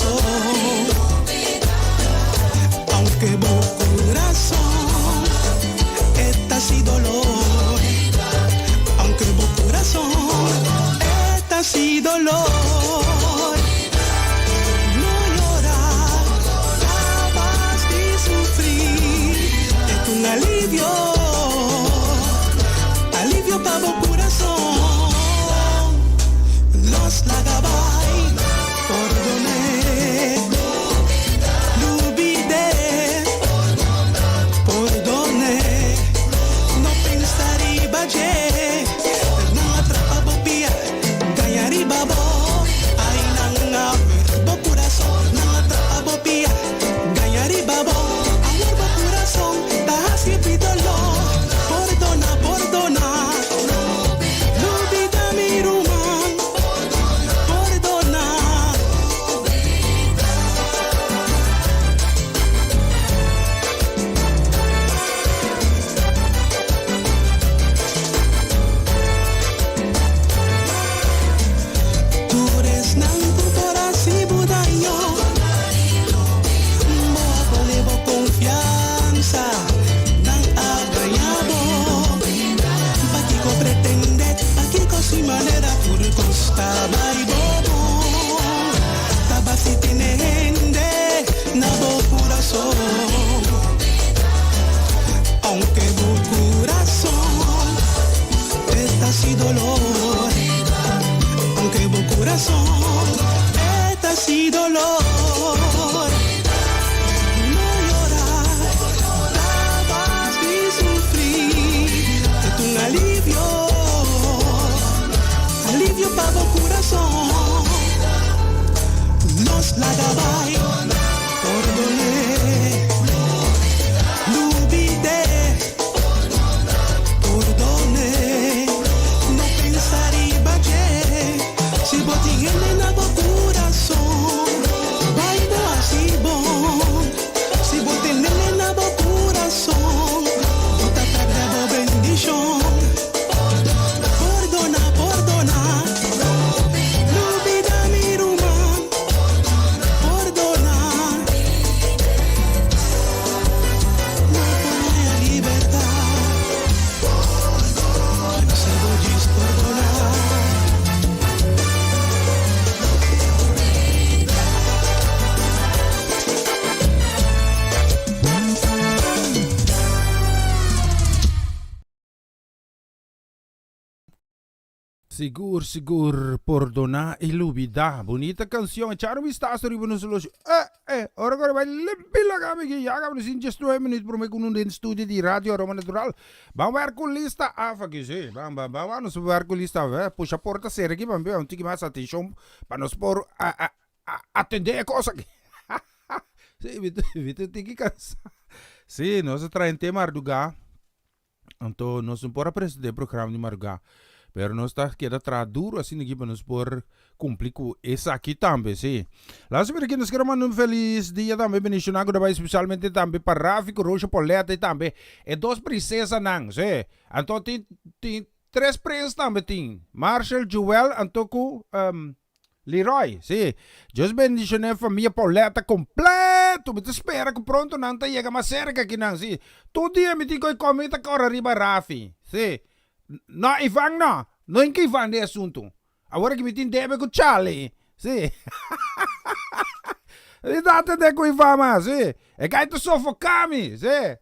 corazón. Aunque bo corazón está sin dolor. Aunque bo corazón está sin dolor. No llorar, acabas de sufrir. Es un alivio, alivio pa bo corazón. Nos laga bai, pordon'é, lubid'é, pordon'é. No pensa riba dje, nan a trapa bo pia, gaña riba bo. Ai nan a hurt bo corazón, nan a trapa bo pia, gaña riba bo. Awor bo corazón ta hasi dolor. Pordona, pordona. Lubida mi ruman. Pordona. Tur esnan ku por a hasi bo daño. Bo a pone bo confianza. Nan a gaña bo. Pakiko pretende, pakiko sin manera tur cos ta bay bobo. Taba si tene hende na bo corazón. Aunque bo corazón está sin dolor. Aunque bo corazón está sin dolor. No llorar, acabas de sufrir. Es un alivio, alivio pa bo corazón. Nos laga bai, pordon'é, lubid'é, pordon'é. No pensa riba dje, si bo tin hende na bo corazón, bai bo hasi bon. Si bo tin hende na bo corazón, bo ta perde bo bendicion. Pordona, pordona. Lubida mi ruman. Pordona. No pone libertad. No se voy perdonar. Sigur, sigur, pordona y lubida. Bunita cancion. Echa un vistazo riba nos oloshi. Eh, eh, ora cu bai limpi laga mi aki. Ya caba nos tin 19 minuut prome cu nos den studio di Radio Aroma Natural. Ban werk cu lista af aki, si. Ban, ban, ban, ban nos werk cu lista af, eh. Pusha porta cera aki, ban un tiki mas atencion pa nos por a, a, a, atende e cos aki. Si, mi ta, mi ta tiki cansa. Si, nos a trae un tema arduga. Anto nos no por a presentá e programa di marugá, pero nos ta keda traha duro asina aki pa nos por kumpli ku esaki tambe, sí. Laatste mira aki nos kere manda un felis dia tambe bendishoná ku ta bai spesialmente tambe pa Rafi ku Roosje Paulette i tambe e dos prinsesanan, sí. Anto tin tin tres prins tambe tin, Marshall, Jewel anto ku Leroy, sí. Dios bendicione famia Pauletta completo. Mi ta spera cu pronto nan ta yega mas cerca aki nan, sí. Tur dia mi tin cu e come mi ta cora riba Rafi, sí. No, Ivan no. No hinca Ivan den e asunto. Awor aki mi tin debe cu Charlie, sí. Mi ta atende cu Ivan mas, sí. E guy ta sofoca mi, sí.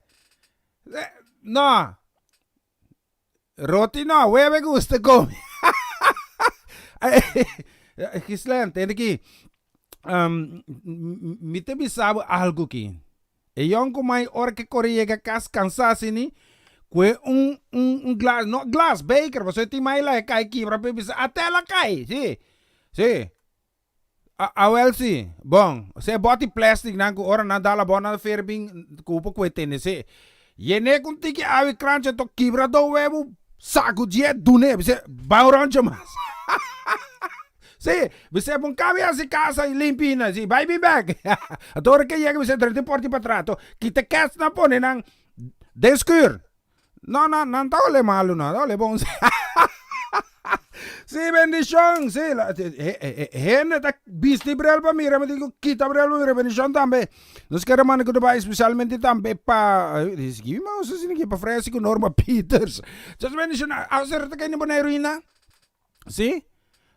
No. Roti no, webe gusta come. Gislaine, tende ki. Um, mi te bisa bo algo ki. E yon ku mai ora ke kore yega kas kansa asini, kue un un un glas, no glas, beker, pasobra e tin mai la e kai kibra pe bisa, ate la kai, si. Si. Awel si, bon, se e bòt di plastic nan ku ora nan dal abò nan fer bin ku por kue tene se. Yen'é ku un tiki awa i kranchi anto kibra do webu saku dje dun'é bis'é bai un ròntje mas. Si, bis'é bon kabi hasi kasa i limpi hina, si bai bin bèk. Anto ora ke yega bis'é drenta e pòrta i patras anto kita kèts nan pone nan den skur. No, no, nan ta ole malu no, ta ole bon si. Sí, bendishon. Sí, hende ta bisti bril pa mira, mi tin ku kita bril pa mira. Bendishon tambe. Nos kere manda ku bai spesialmente tambe pa, skibi mi oso asina aki, pa Fresi ku Norma Peters. Dios bendishon. Awe ta kai na Boneiru ainda? Sí?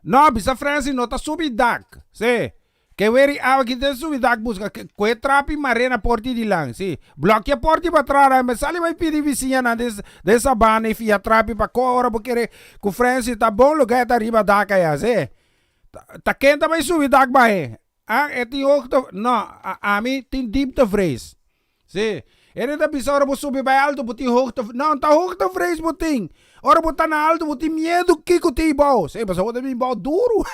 No, bisa Francis no ta subi dak. Sí. Ke weri awa ki ta subi dak buska kue trapi mare na porti di lan. Sí. Blòkia porti pa tra rai me sali bai pidi bisiñanan den den sabana i fia trapi pa koe ora bo kere ku Francis ta bon lugá e ta riba dak aya. Sí. Ta ken ta bai subi dak bahe? Ah, e tin hoogte, no, ami tin dieptevrees. Sí. Hende ta bisa ora bo subi bai alto bo tin hoogte, no, ta hoogtevrees bo tin. Ora bo ta na alto bo tin miedu kiko tin bou. Sí, pasobra bo ta bin bou duru.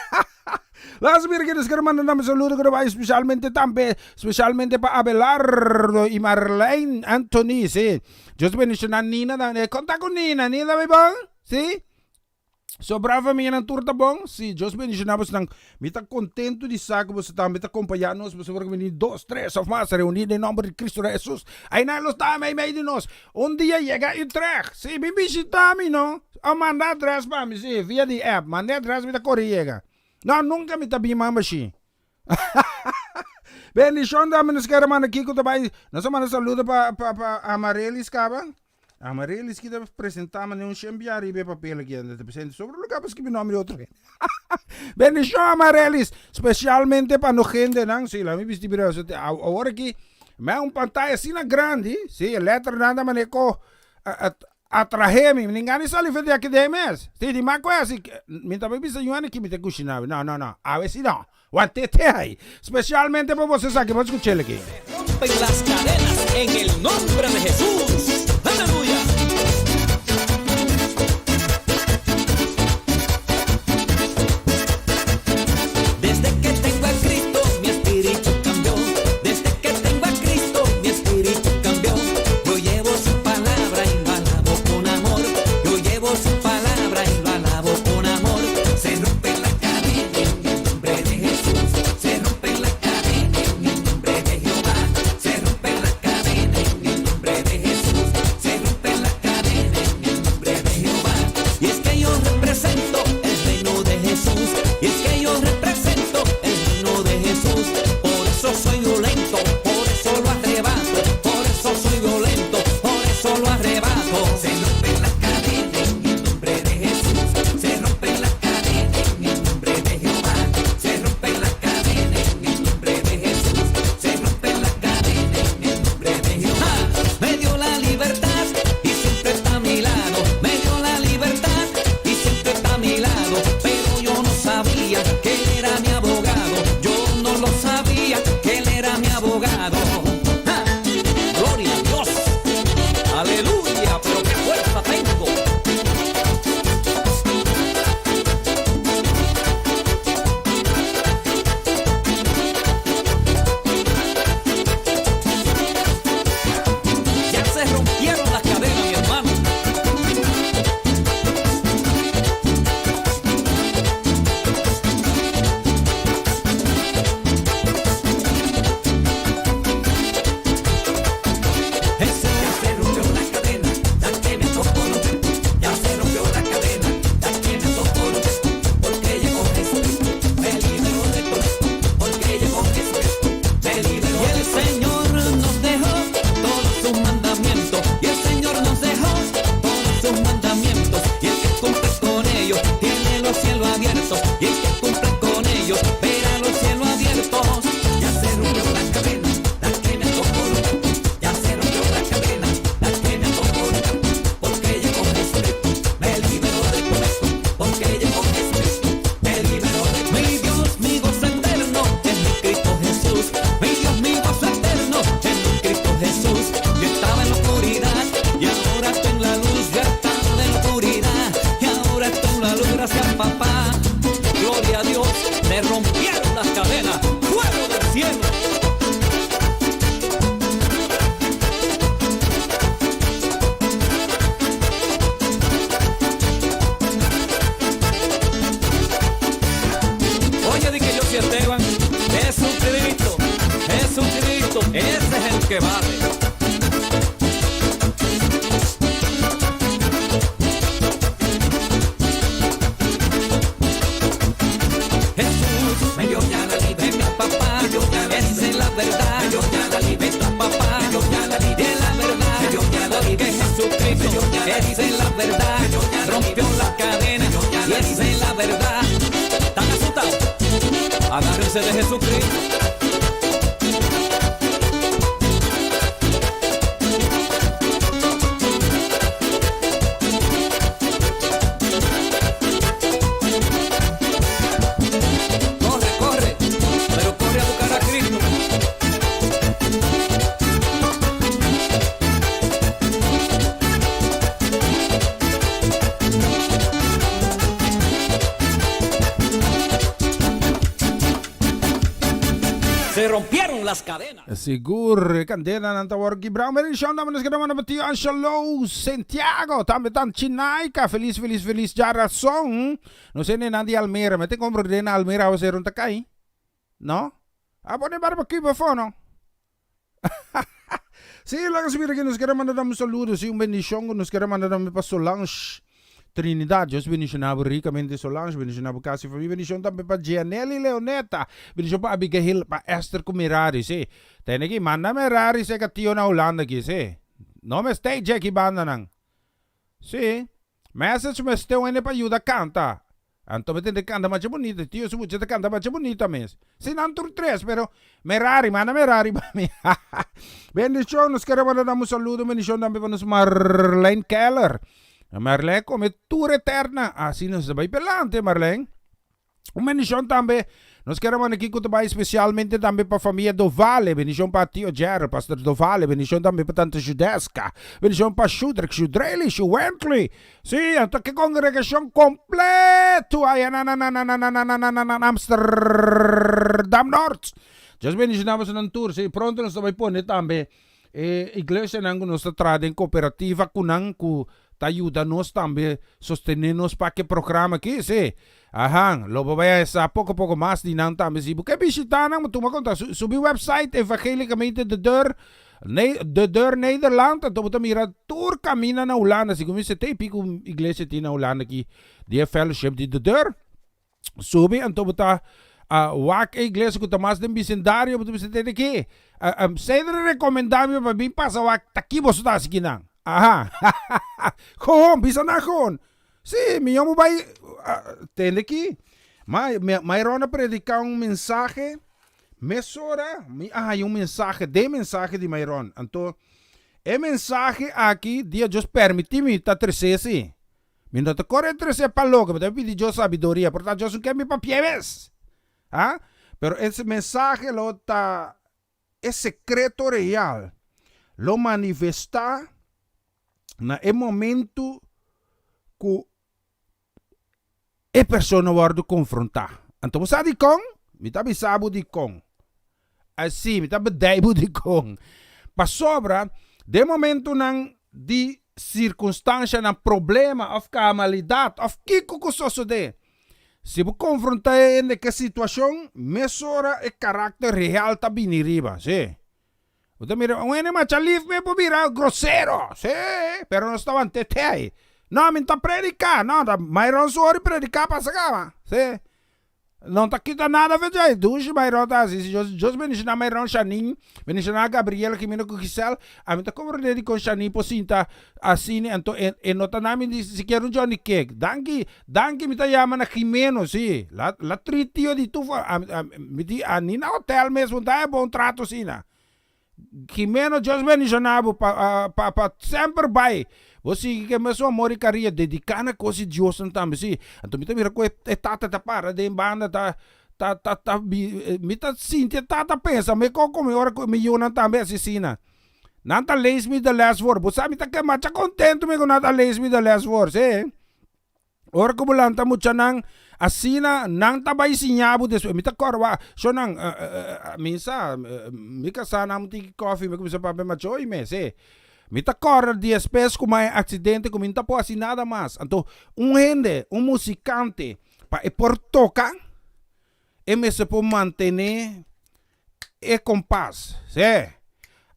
Las mira ki nos kere manda nan saludo ku ta bai spesialmente tambe, spesialmente pa Abelardo i Marlene Anthony, sí. Dios bendiciona Nina tambe. Konta ku Nina, Nina ta bai bon? Sí. Sobrá famianan tur ta bon? Sí, Dios bendishoná bosnan. Mi ta kontentu di sa ku boso tambe ta kompañá nos pasobra ku bini dos, tres òf mas reuní den nòmber di Kristu Hesus. Einan lo ta meimei di nos. Un dia yega Utrecht. Sí, bin bishitá mi no. Òf manda adrès pa mi, sí, via di app. Manda e adrès mi ta kore yega. No, nunka mi ta bin man bashí. Bendishon tambe nos kere manda kiko ta bai. Nos a manda saludo pa pa pa Amarelis kaba. Amarelis ki ta presentá manera un shen bia riba e papel aki anda ta presente sobre lugar pa skibi nomber di otro hende. Bendishon Amarelis, spesialmente pa no hendenan, si la mi bisti bira awor aki mi un pantaya asina grandi, si e letternan ta manera ko atrahe mi, mi ninga ni sali for di aki den mes. Si di mas ku esi, mi ta bai bisa Juan aki mi ta kushiná. No, no, no, awe si no. Wante te ai. Spesialmente pa boso esaki, bo skuch'el aki. Se rompen las cadenas en el nombre de Jesús. Aleluya. Desde que tengo a Cristo mi espíritu cambió. Desde que tengo a Cristo mi espíritu cambió. Yo llevo su palabra y lo alabo con amor. Yo llevo su palabra y lo alabo con amor. Se rompen las cadenas en el nombre de Jesús. Se rompen las cadenas en el nombre de Jehová. Se rompen las cadenas en el nombre de Jesús. Se rompen las cadenas en el nombre de Jehová. Y es que yo represento el reino de Jesús. Y es que yo represento el reino de Jesús. Por eso soy violento, por eso lo arrebato. Por eso soy violento, por eso lo arrebato. Se rompen las cadenas en el nombre de Jesús. Se rompen las cadenas en el nombre de Jehová. Se rompen las cadenas en el nombre de Jesús. Se rompen las cadenas en el nombre de Jehová. Me dio la libertad y siempre está a mi lado. Me dio la libertad y siempre está a mi lado. Pero yo no sabía que él era mi abogado. Yo no lo sabía que él era mi abogado. ¡Ja! Gloria a Dios. Aleluya, pero qué fuerza tengo. Ya se rompieron las cadenas, mi hermano. Jesús ya se rompió la cadena, la que me ató con un Ya se rompió la cadena, la que me ató con un Porque llegó Jesucristo, me liberó de todo esto. Porque llegó Jesucristo, me liberó. Y el Señor nos dejó todos sus mandamientos. Y el Señor nos dejó todos sus mandamientos. Y el que cumple con ellos tiene los cielos abiertos. Y el que cumple con ellos verá los cielos abiertos. Ya se rompió la cadena, la que me ató con un Ya se rompió la cadena, la que me ató con un Porque llegó Jesucristo, me liberó de todo esto. Porque llegó Jesucristo, me liberó de todo Mi Dios, mi gozo eterno, es mi Cristo Jesús. Mi Dios, mi gozo eterno, es mi Cristo Jesús. Yo estaba en la oscuridad y ahora estoy en la luz. Yo estaba en la oscuridad y ahora estoy en la luz. Gracias, papá. Gloria a Dios, se rompieron las cadenas. Fuego del cielo. Oye, di que yo soy Esteban, Jesucristo, Jesucristo, ese es el que vale. verdad. La libertad, papá. Es la verdad. Porque Jesucristo es la verdad. Rompió la cadena y esa es la verdad. ¿Están asustados? Agárrense de Jesucristo. Corre, corre, pero corre a buscar a Cristo. Se rompieron las cadenas. Sigur, e kandenanan ta wòrdu kibrá. Un benedishon tambe nos kere manda pa tio Angelo Santiago, tambe tan Chinaika. Felis, felis, felis djarason. Nos hendenan di Almera, mete komprondé na Almera awaseru no ta kai. No? A pone barbecue pafó no? Sí, laga si mira ki nos kere manda nan un saludo, sí, un bendishon ku nos kere manda tambe pa Solange Trinidad. Dios bendishoná bo rikamente Solange, bendishoná bo kas i famia. Bendishon tambe pa Gianelly Leoneta, bendishon pa Abigail, pa Esther ku Merari, sí. Tene ki manda Merari seka tio na Hulanda aki, sí. No mester djeki bandanan. Sí, message mester un hende pa yuda kanta. Anto mi tende kanta masha bunita, tio su mucha ta kanta masha bunita mes. Si nan tur tres, pero Merari, manda Merari pa mi. Bendishon, nos kere manda nan un saludo, bendishon tambe pa nos Marlene Keller. Marlene kome tur eterna, asi nos ta bai pelante Marlene. Un bendishon tambe nos kere manda aki ku ta bai spesialmente tambe pa famia Dovale, bendishon pa tio Gerald, pastor Dovale, bendishon tambe pa tante Judeska, bendishon pa Shudrek, Shudrely, Shuwentley, sí, anto ke kongregashon kompleto aya na na na na na na na na na na Amsterdam Noord. Dios bendishoná bosonan tur, sí, pronto nos ta bai pone tambe E iglesianan ku nos ta traha den kooperativa ku nan ku ta yuda nos tambe sostené nos pa ke programa aki, sí. Ahan, lo bo bai a sa poko poko mas di nan tambe. Si bo ke bishitá nan, bo tuma konta. Subi website Evangelicamente De Deur, De Deur Nederland, anto bo ta mira tur kaminda na Hulanda. Segun mi sete i piku iglesia tin na Hulanda aki di e fellowship di De Deur. Subi anto bo ta wak e iglesia ku ta mas den bisindario, bo ta bisa tende ki Cedric rekomendá mi pa bin pasa wak ta ki boso ta hasi kinan. Aha Gewoon, bisa nan gewoon. Sí, mihó bo bai tende ki. Ma Myron a prediká un mensahe, mesora mi a haña un mensahe, den mensahe di Myron. Anto e mensahe aki dia Dios permití mi ta tres'é sí. Mi no ta kore trese pa loke, mi ta pidi Dios sabiduria, por ta Dios no ke mi papia mes. Ha? Pero e mensahe lo ta e sekreto real lo manifestá na e momentu ku e persona wòrdu konfrontá. Anto bo sa dikon? Mi ta bisa bo dikon. Así, mi ta bedei bo dikon. Pasobra den momentunan di sirkunstanshanan, problema òf kamalidat òf kiko ku sosodé, si bo konfrontá e hende ku e situashon, mesora e karakter real ta bini riba. Sí. Bo ta mira un hende masha lif mes por bira grosero. Sí, pero nos ta want'é te ai. No, mi no ta prediká. No, ta Myron su ora di prediká pasa kaba. Sí. No ta kita nada fe djei. Dushi Myron ta hasi. Si Dios bendiciona Myron, Shanin, bendiciona Gabriel, Jimena cu Giselle, ami ta comprende dicon Shanin por sinta asini anto e e no ta nami ni sikiera un Johnny Cake. Danki, danki mi ta yama na Jimeno, si. La la tri tio di tu ami mi di a ni na hotel mes bo ta e bon trato asina. Jimeno Dios bendiciona bo pa pa pa semper bai bo sigui ke mesun amor y cariño dedica na cos di Dios nan tambe si anto mi ta mira cu e tata ta para den banda ta ta ta ta mi ta sinti e tata pensa mi con cu mi ora cu mi yunan tambe asesina nan ta lees mi de les voor bo sa mi ta keda masha contento mi cu nan ta lees mi de les voor si. Ora ku bo lanta muchanan asina, nan ta bai siña bo despues. Mi ta kòrda, shownan, mi sa, mi kasá nan un tiki kòfi, mi kuminsá papia macho i mes, e. Mi ta kòrda diespes ku mi a haña aksidente ku mi no ta por hasi nada mas. Anto, un hende, un musikante, pa e por toka, e mester por mantené e kompas, sí.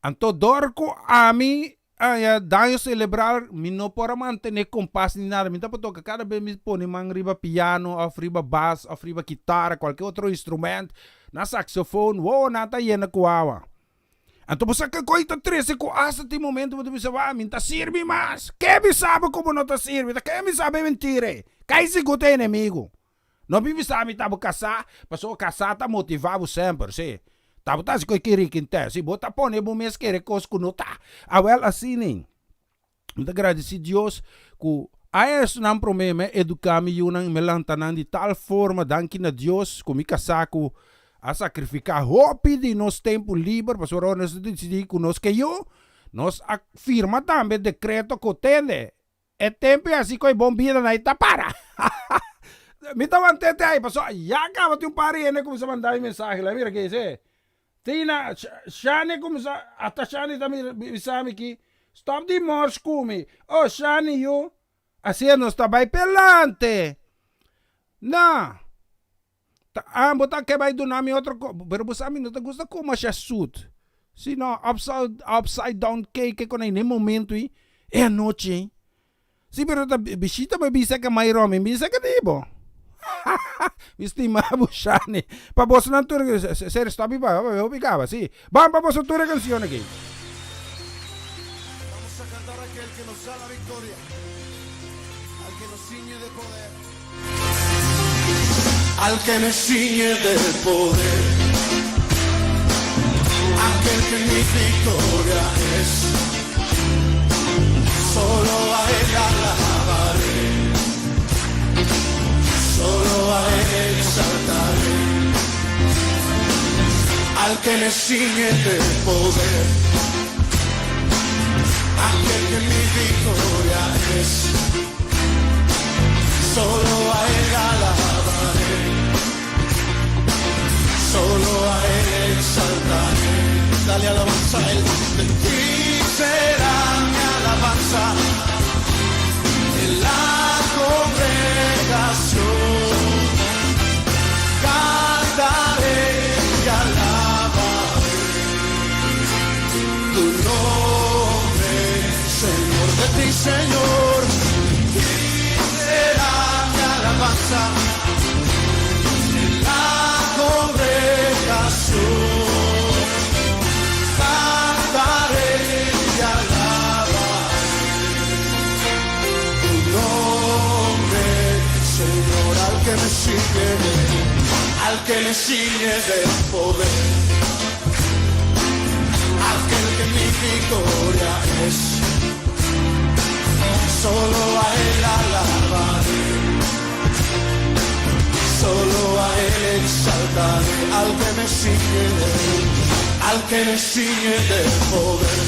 Anto, dor ku ami. haña daño celebral, mi no por a mantene kompas ni nada. Mi ta por toka kada bes mi pone man riba piano of riba bas of riba kitara, kualke otro instrument, na saxofon, wou nan ta yena ku awa. Anto bo sa ke koi ta trese ku asta tin momento bo ta bisa, wou mi no ta sirbi mas. Ke mi sabi ku bo no ta sirbi? Ta ke mi sabi e mentira ei? Kai sigur ta enemigo. No bin bisa mi ta bo kasá, pasobra kasá ta motivá bo semper, sí. Ta bo ta hasi koi kirikintè, sí. Bo ta pone bo mes kere kos ku no ta. Awèl asina, mi ta gradisí Dios ku a esnan promé mi a eduká mi yunan i mi a lanta nan di tal forma, danki na Dios ku mi kasá ku a sakrifiká hopi di nos tempu liber, pasobra ora nos a disidí ku nos ke yu, nos a firma tambe dekreto ku tende E tempu e hasi ku e bon bida na e ta para. Mi ta want'é te ai pasobra ya kaba tin un par di hende kuminsá manda mi mensahe la mira ke dice Tina, Shani kuminsá hasta Shani ta bisa mi ki stop di mors ku mi. Oh Shani yu, asina nos ta bai pelante. No. Ta ambo ta ke bai duna mi otro ko, pero bo sa mi no ta gusta koma asha sut. Si no, upside, upside down cake kon ei ne momento ei, e anochi ei. Si pero ta bishita bo e bisa ke mai Romy, mi bisa ke di bo. Mi stima bo Shani. Pa bosonan tur, ser stop i pa, hopi kaba, si. Ban pa boso tur e cancion aki. Vamos a cantar a aquel que nos da la victoria, al que nos ciñe de poder. Al que me ciñe de poder, aquel que mi victoria es. Solo a él alabaré, solo a él exaltaré. Al que me ciñe de poder, aquel que mi victoria es. Solo a él alabaré, solo a él exaltaré. Dale alabanza a él. De ti será mi alabanza en la congregación. Cantaré y alabaré tu nombre, Señor, de ti, Señor. De ti será mi alabanza en la congregación. Cantaré y alabaré tu nombre, Señor, al que me ciñe, al que me ciñe de poder, aquel que mi victoria es. Solo a él alabaré, solo a él exaltaré, al que me ciñe, al que me ciñe de poder,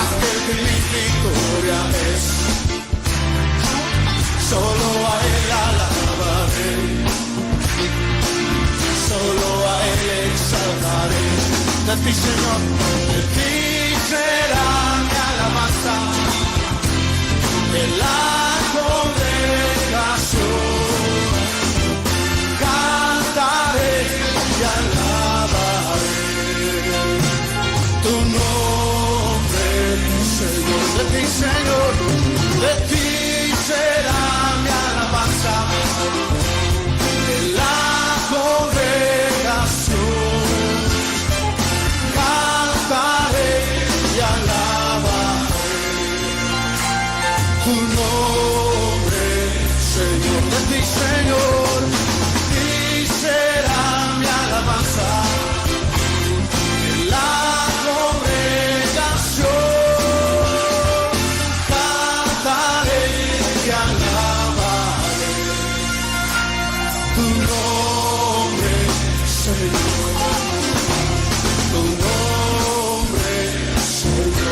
aquel que mi victoria es. Solo a él alabaré, solo a él exaltaré. De ti, Señor, de ti será mi alabanza en la congregación. Cantaré y alabaré tu nombre, Señor. De ti, Señor, de ti será mi alabanza en la congregación. Cantaré y alabaré tu nombre, Señor. De ti, Señor, de ti será mi alabanza en la congregación. Cantaré y alabaré tu nombre, Señor. Tu nombre, Señor.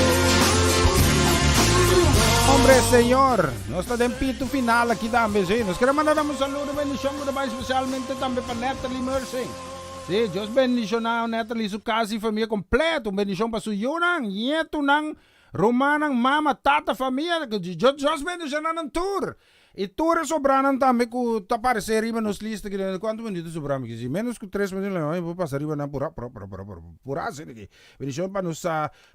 Nombre, Señor. Nos ta den pito final aki tambe, sí. Nos kier manda un saludo, bendicion, ku especialmente tambe pa Natalie Mercy. Sí, Dios bendiciona Natalie, su cas y famia completo. Un bendicion pa su yunan, nietonan, rumannan, mama, tata, famia. Dios, Dios bendiciona nan tur. I tur e sobranan tambe ku ta paresé riba nos lista aki den kuantu minuto sobra mi ki si menos ku tres minuto mi por pasa riba nan pura pura pura pura pura pura asina aki. Bendishon pa nos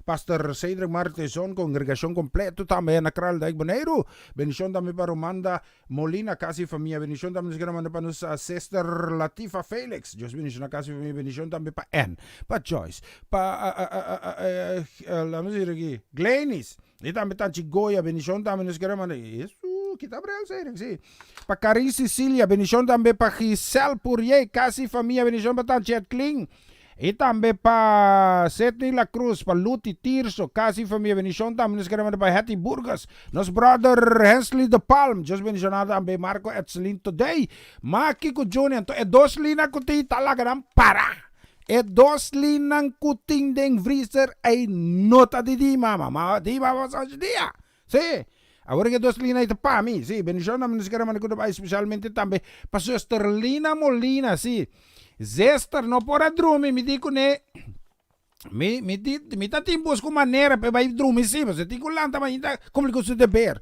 Pastor Cedric Martezon kongregashon kompleto tambe na Kralendijk Boneiru. Bendishon tambe pa Romanda Molina kas i famia. Bendishon tambe nos kere manda pa nos Sister Latifa Felix. Dios bendishona kas i famia. Bendishon tambe pa Ann, pa Joyce, pa lami siri aki Glenis. I tambe Tanchi Goya, bendishon tambe nos kere manda. Esu, kita brel Cedric, si. Pa Karin Cecilia, bendishon tambe pa Giselle Pourier, kasi famia, bendishon pa Tanchi Edklin. I tambe pa Sidney La Cruz, pa Luti Tirso, kasi famia, bendishon tambe nos kere manda pa Hetty Burgos, nos brother Hensley de Palm, Dios bendishona tambe Marco Etselin Today, Maki ku Juni, anto e dos lina ku tin ta laga nan para. E dos linnan ku tin den vriezer ei no ta di di mama, ma di mama sa ocho dia. Sí, awor e dos lina ei ta pa mi. Sí, bendishon na nos kere manda ku ta bai spesialmente tambe pa zuster Lina Molina. Sí, zester no por a drumi, mi di kuné, mi mi di mi ta tin busca un manera pa e bai drumi sí, pasobra e tin ku lanta mainta kumpli ku su deber.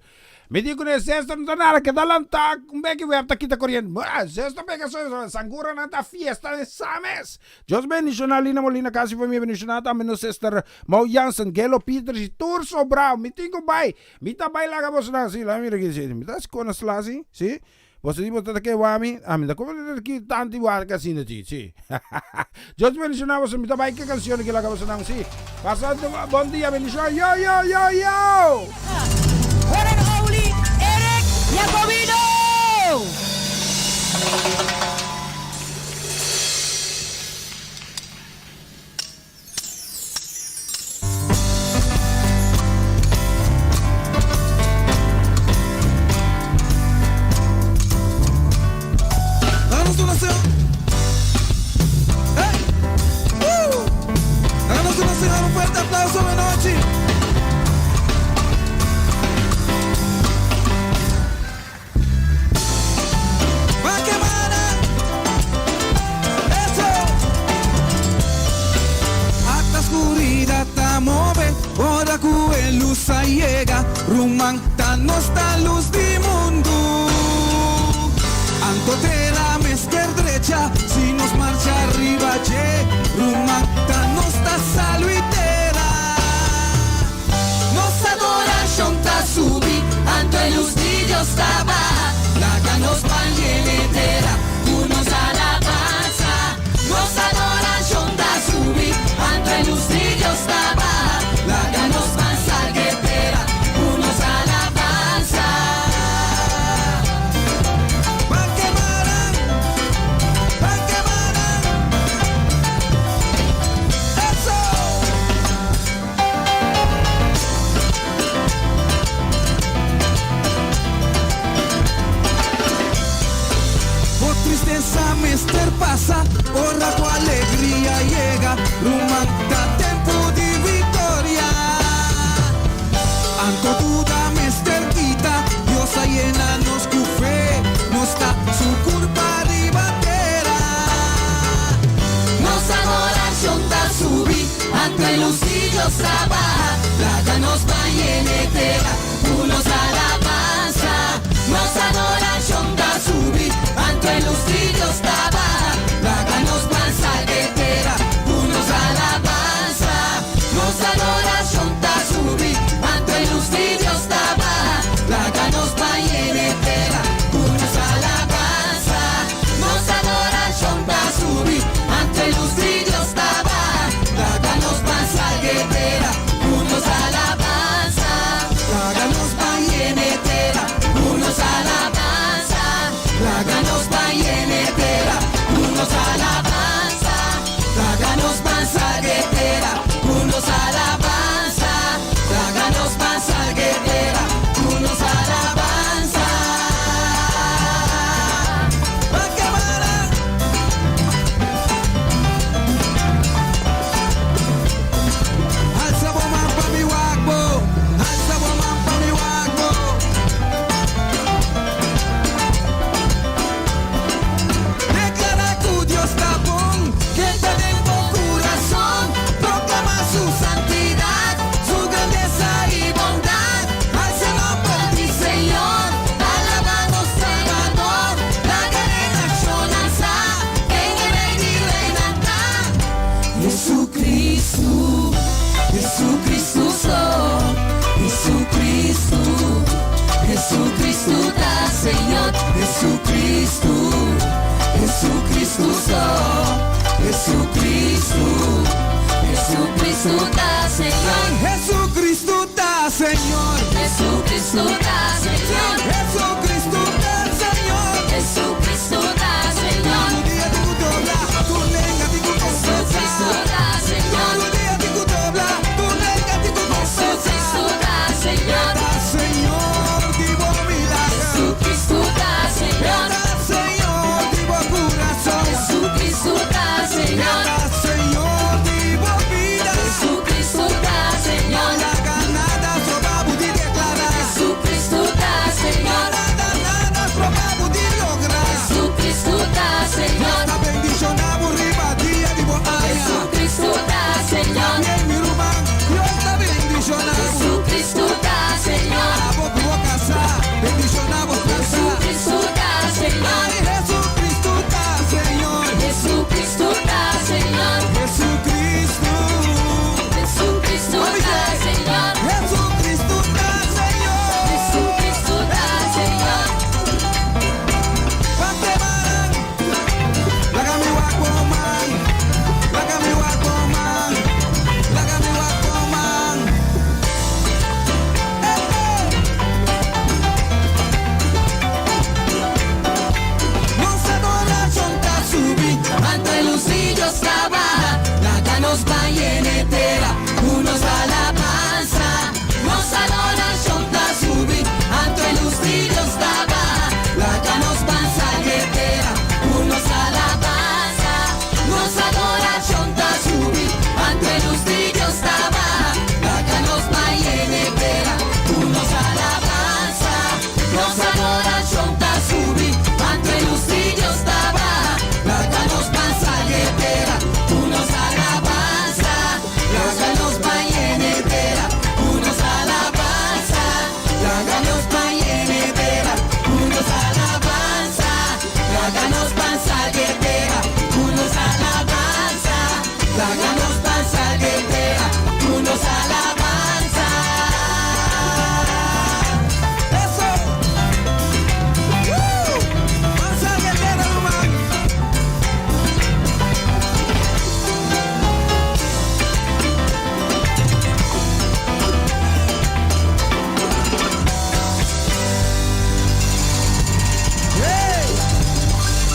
Mi di ku ne zester no ta nada, keda lantá un beki web ta kita koriente. Mira, zester pega so sanguranan ta fiesta den sa mes. Dios bendishoná Lina Molina kasi famia bendishoná tambe nos sister Mau Jansen, Gelo Pieters i tur sobrá. Mi tin ku bai. Mi ta bai laga bosonan. Si, laga mira aki. Si, mi ta skona sla si. Si. Boso di boso ta ke wak mi? Ah, mi ta komo ta ki tantu wak asina ti. Si. Dios bendishoná boso. Mi ta bai ke kanshon aki laga bosonan. Si. Pasa bon dia bendishon. Yo, yo, yo, yo! Horen Ouli Eric Jacobino! Jesucristo, Jesucristo, Jesucristo ta Señor. Jesucristo ta Señor. Jesucristo ta Señor. Jesucristo.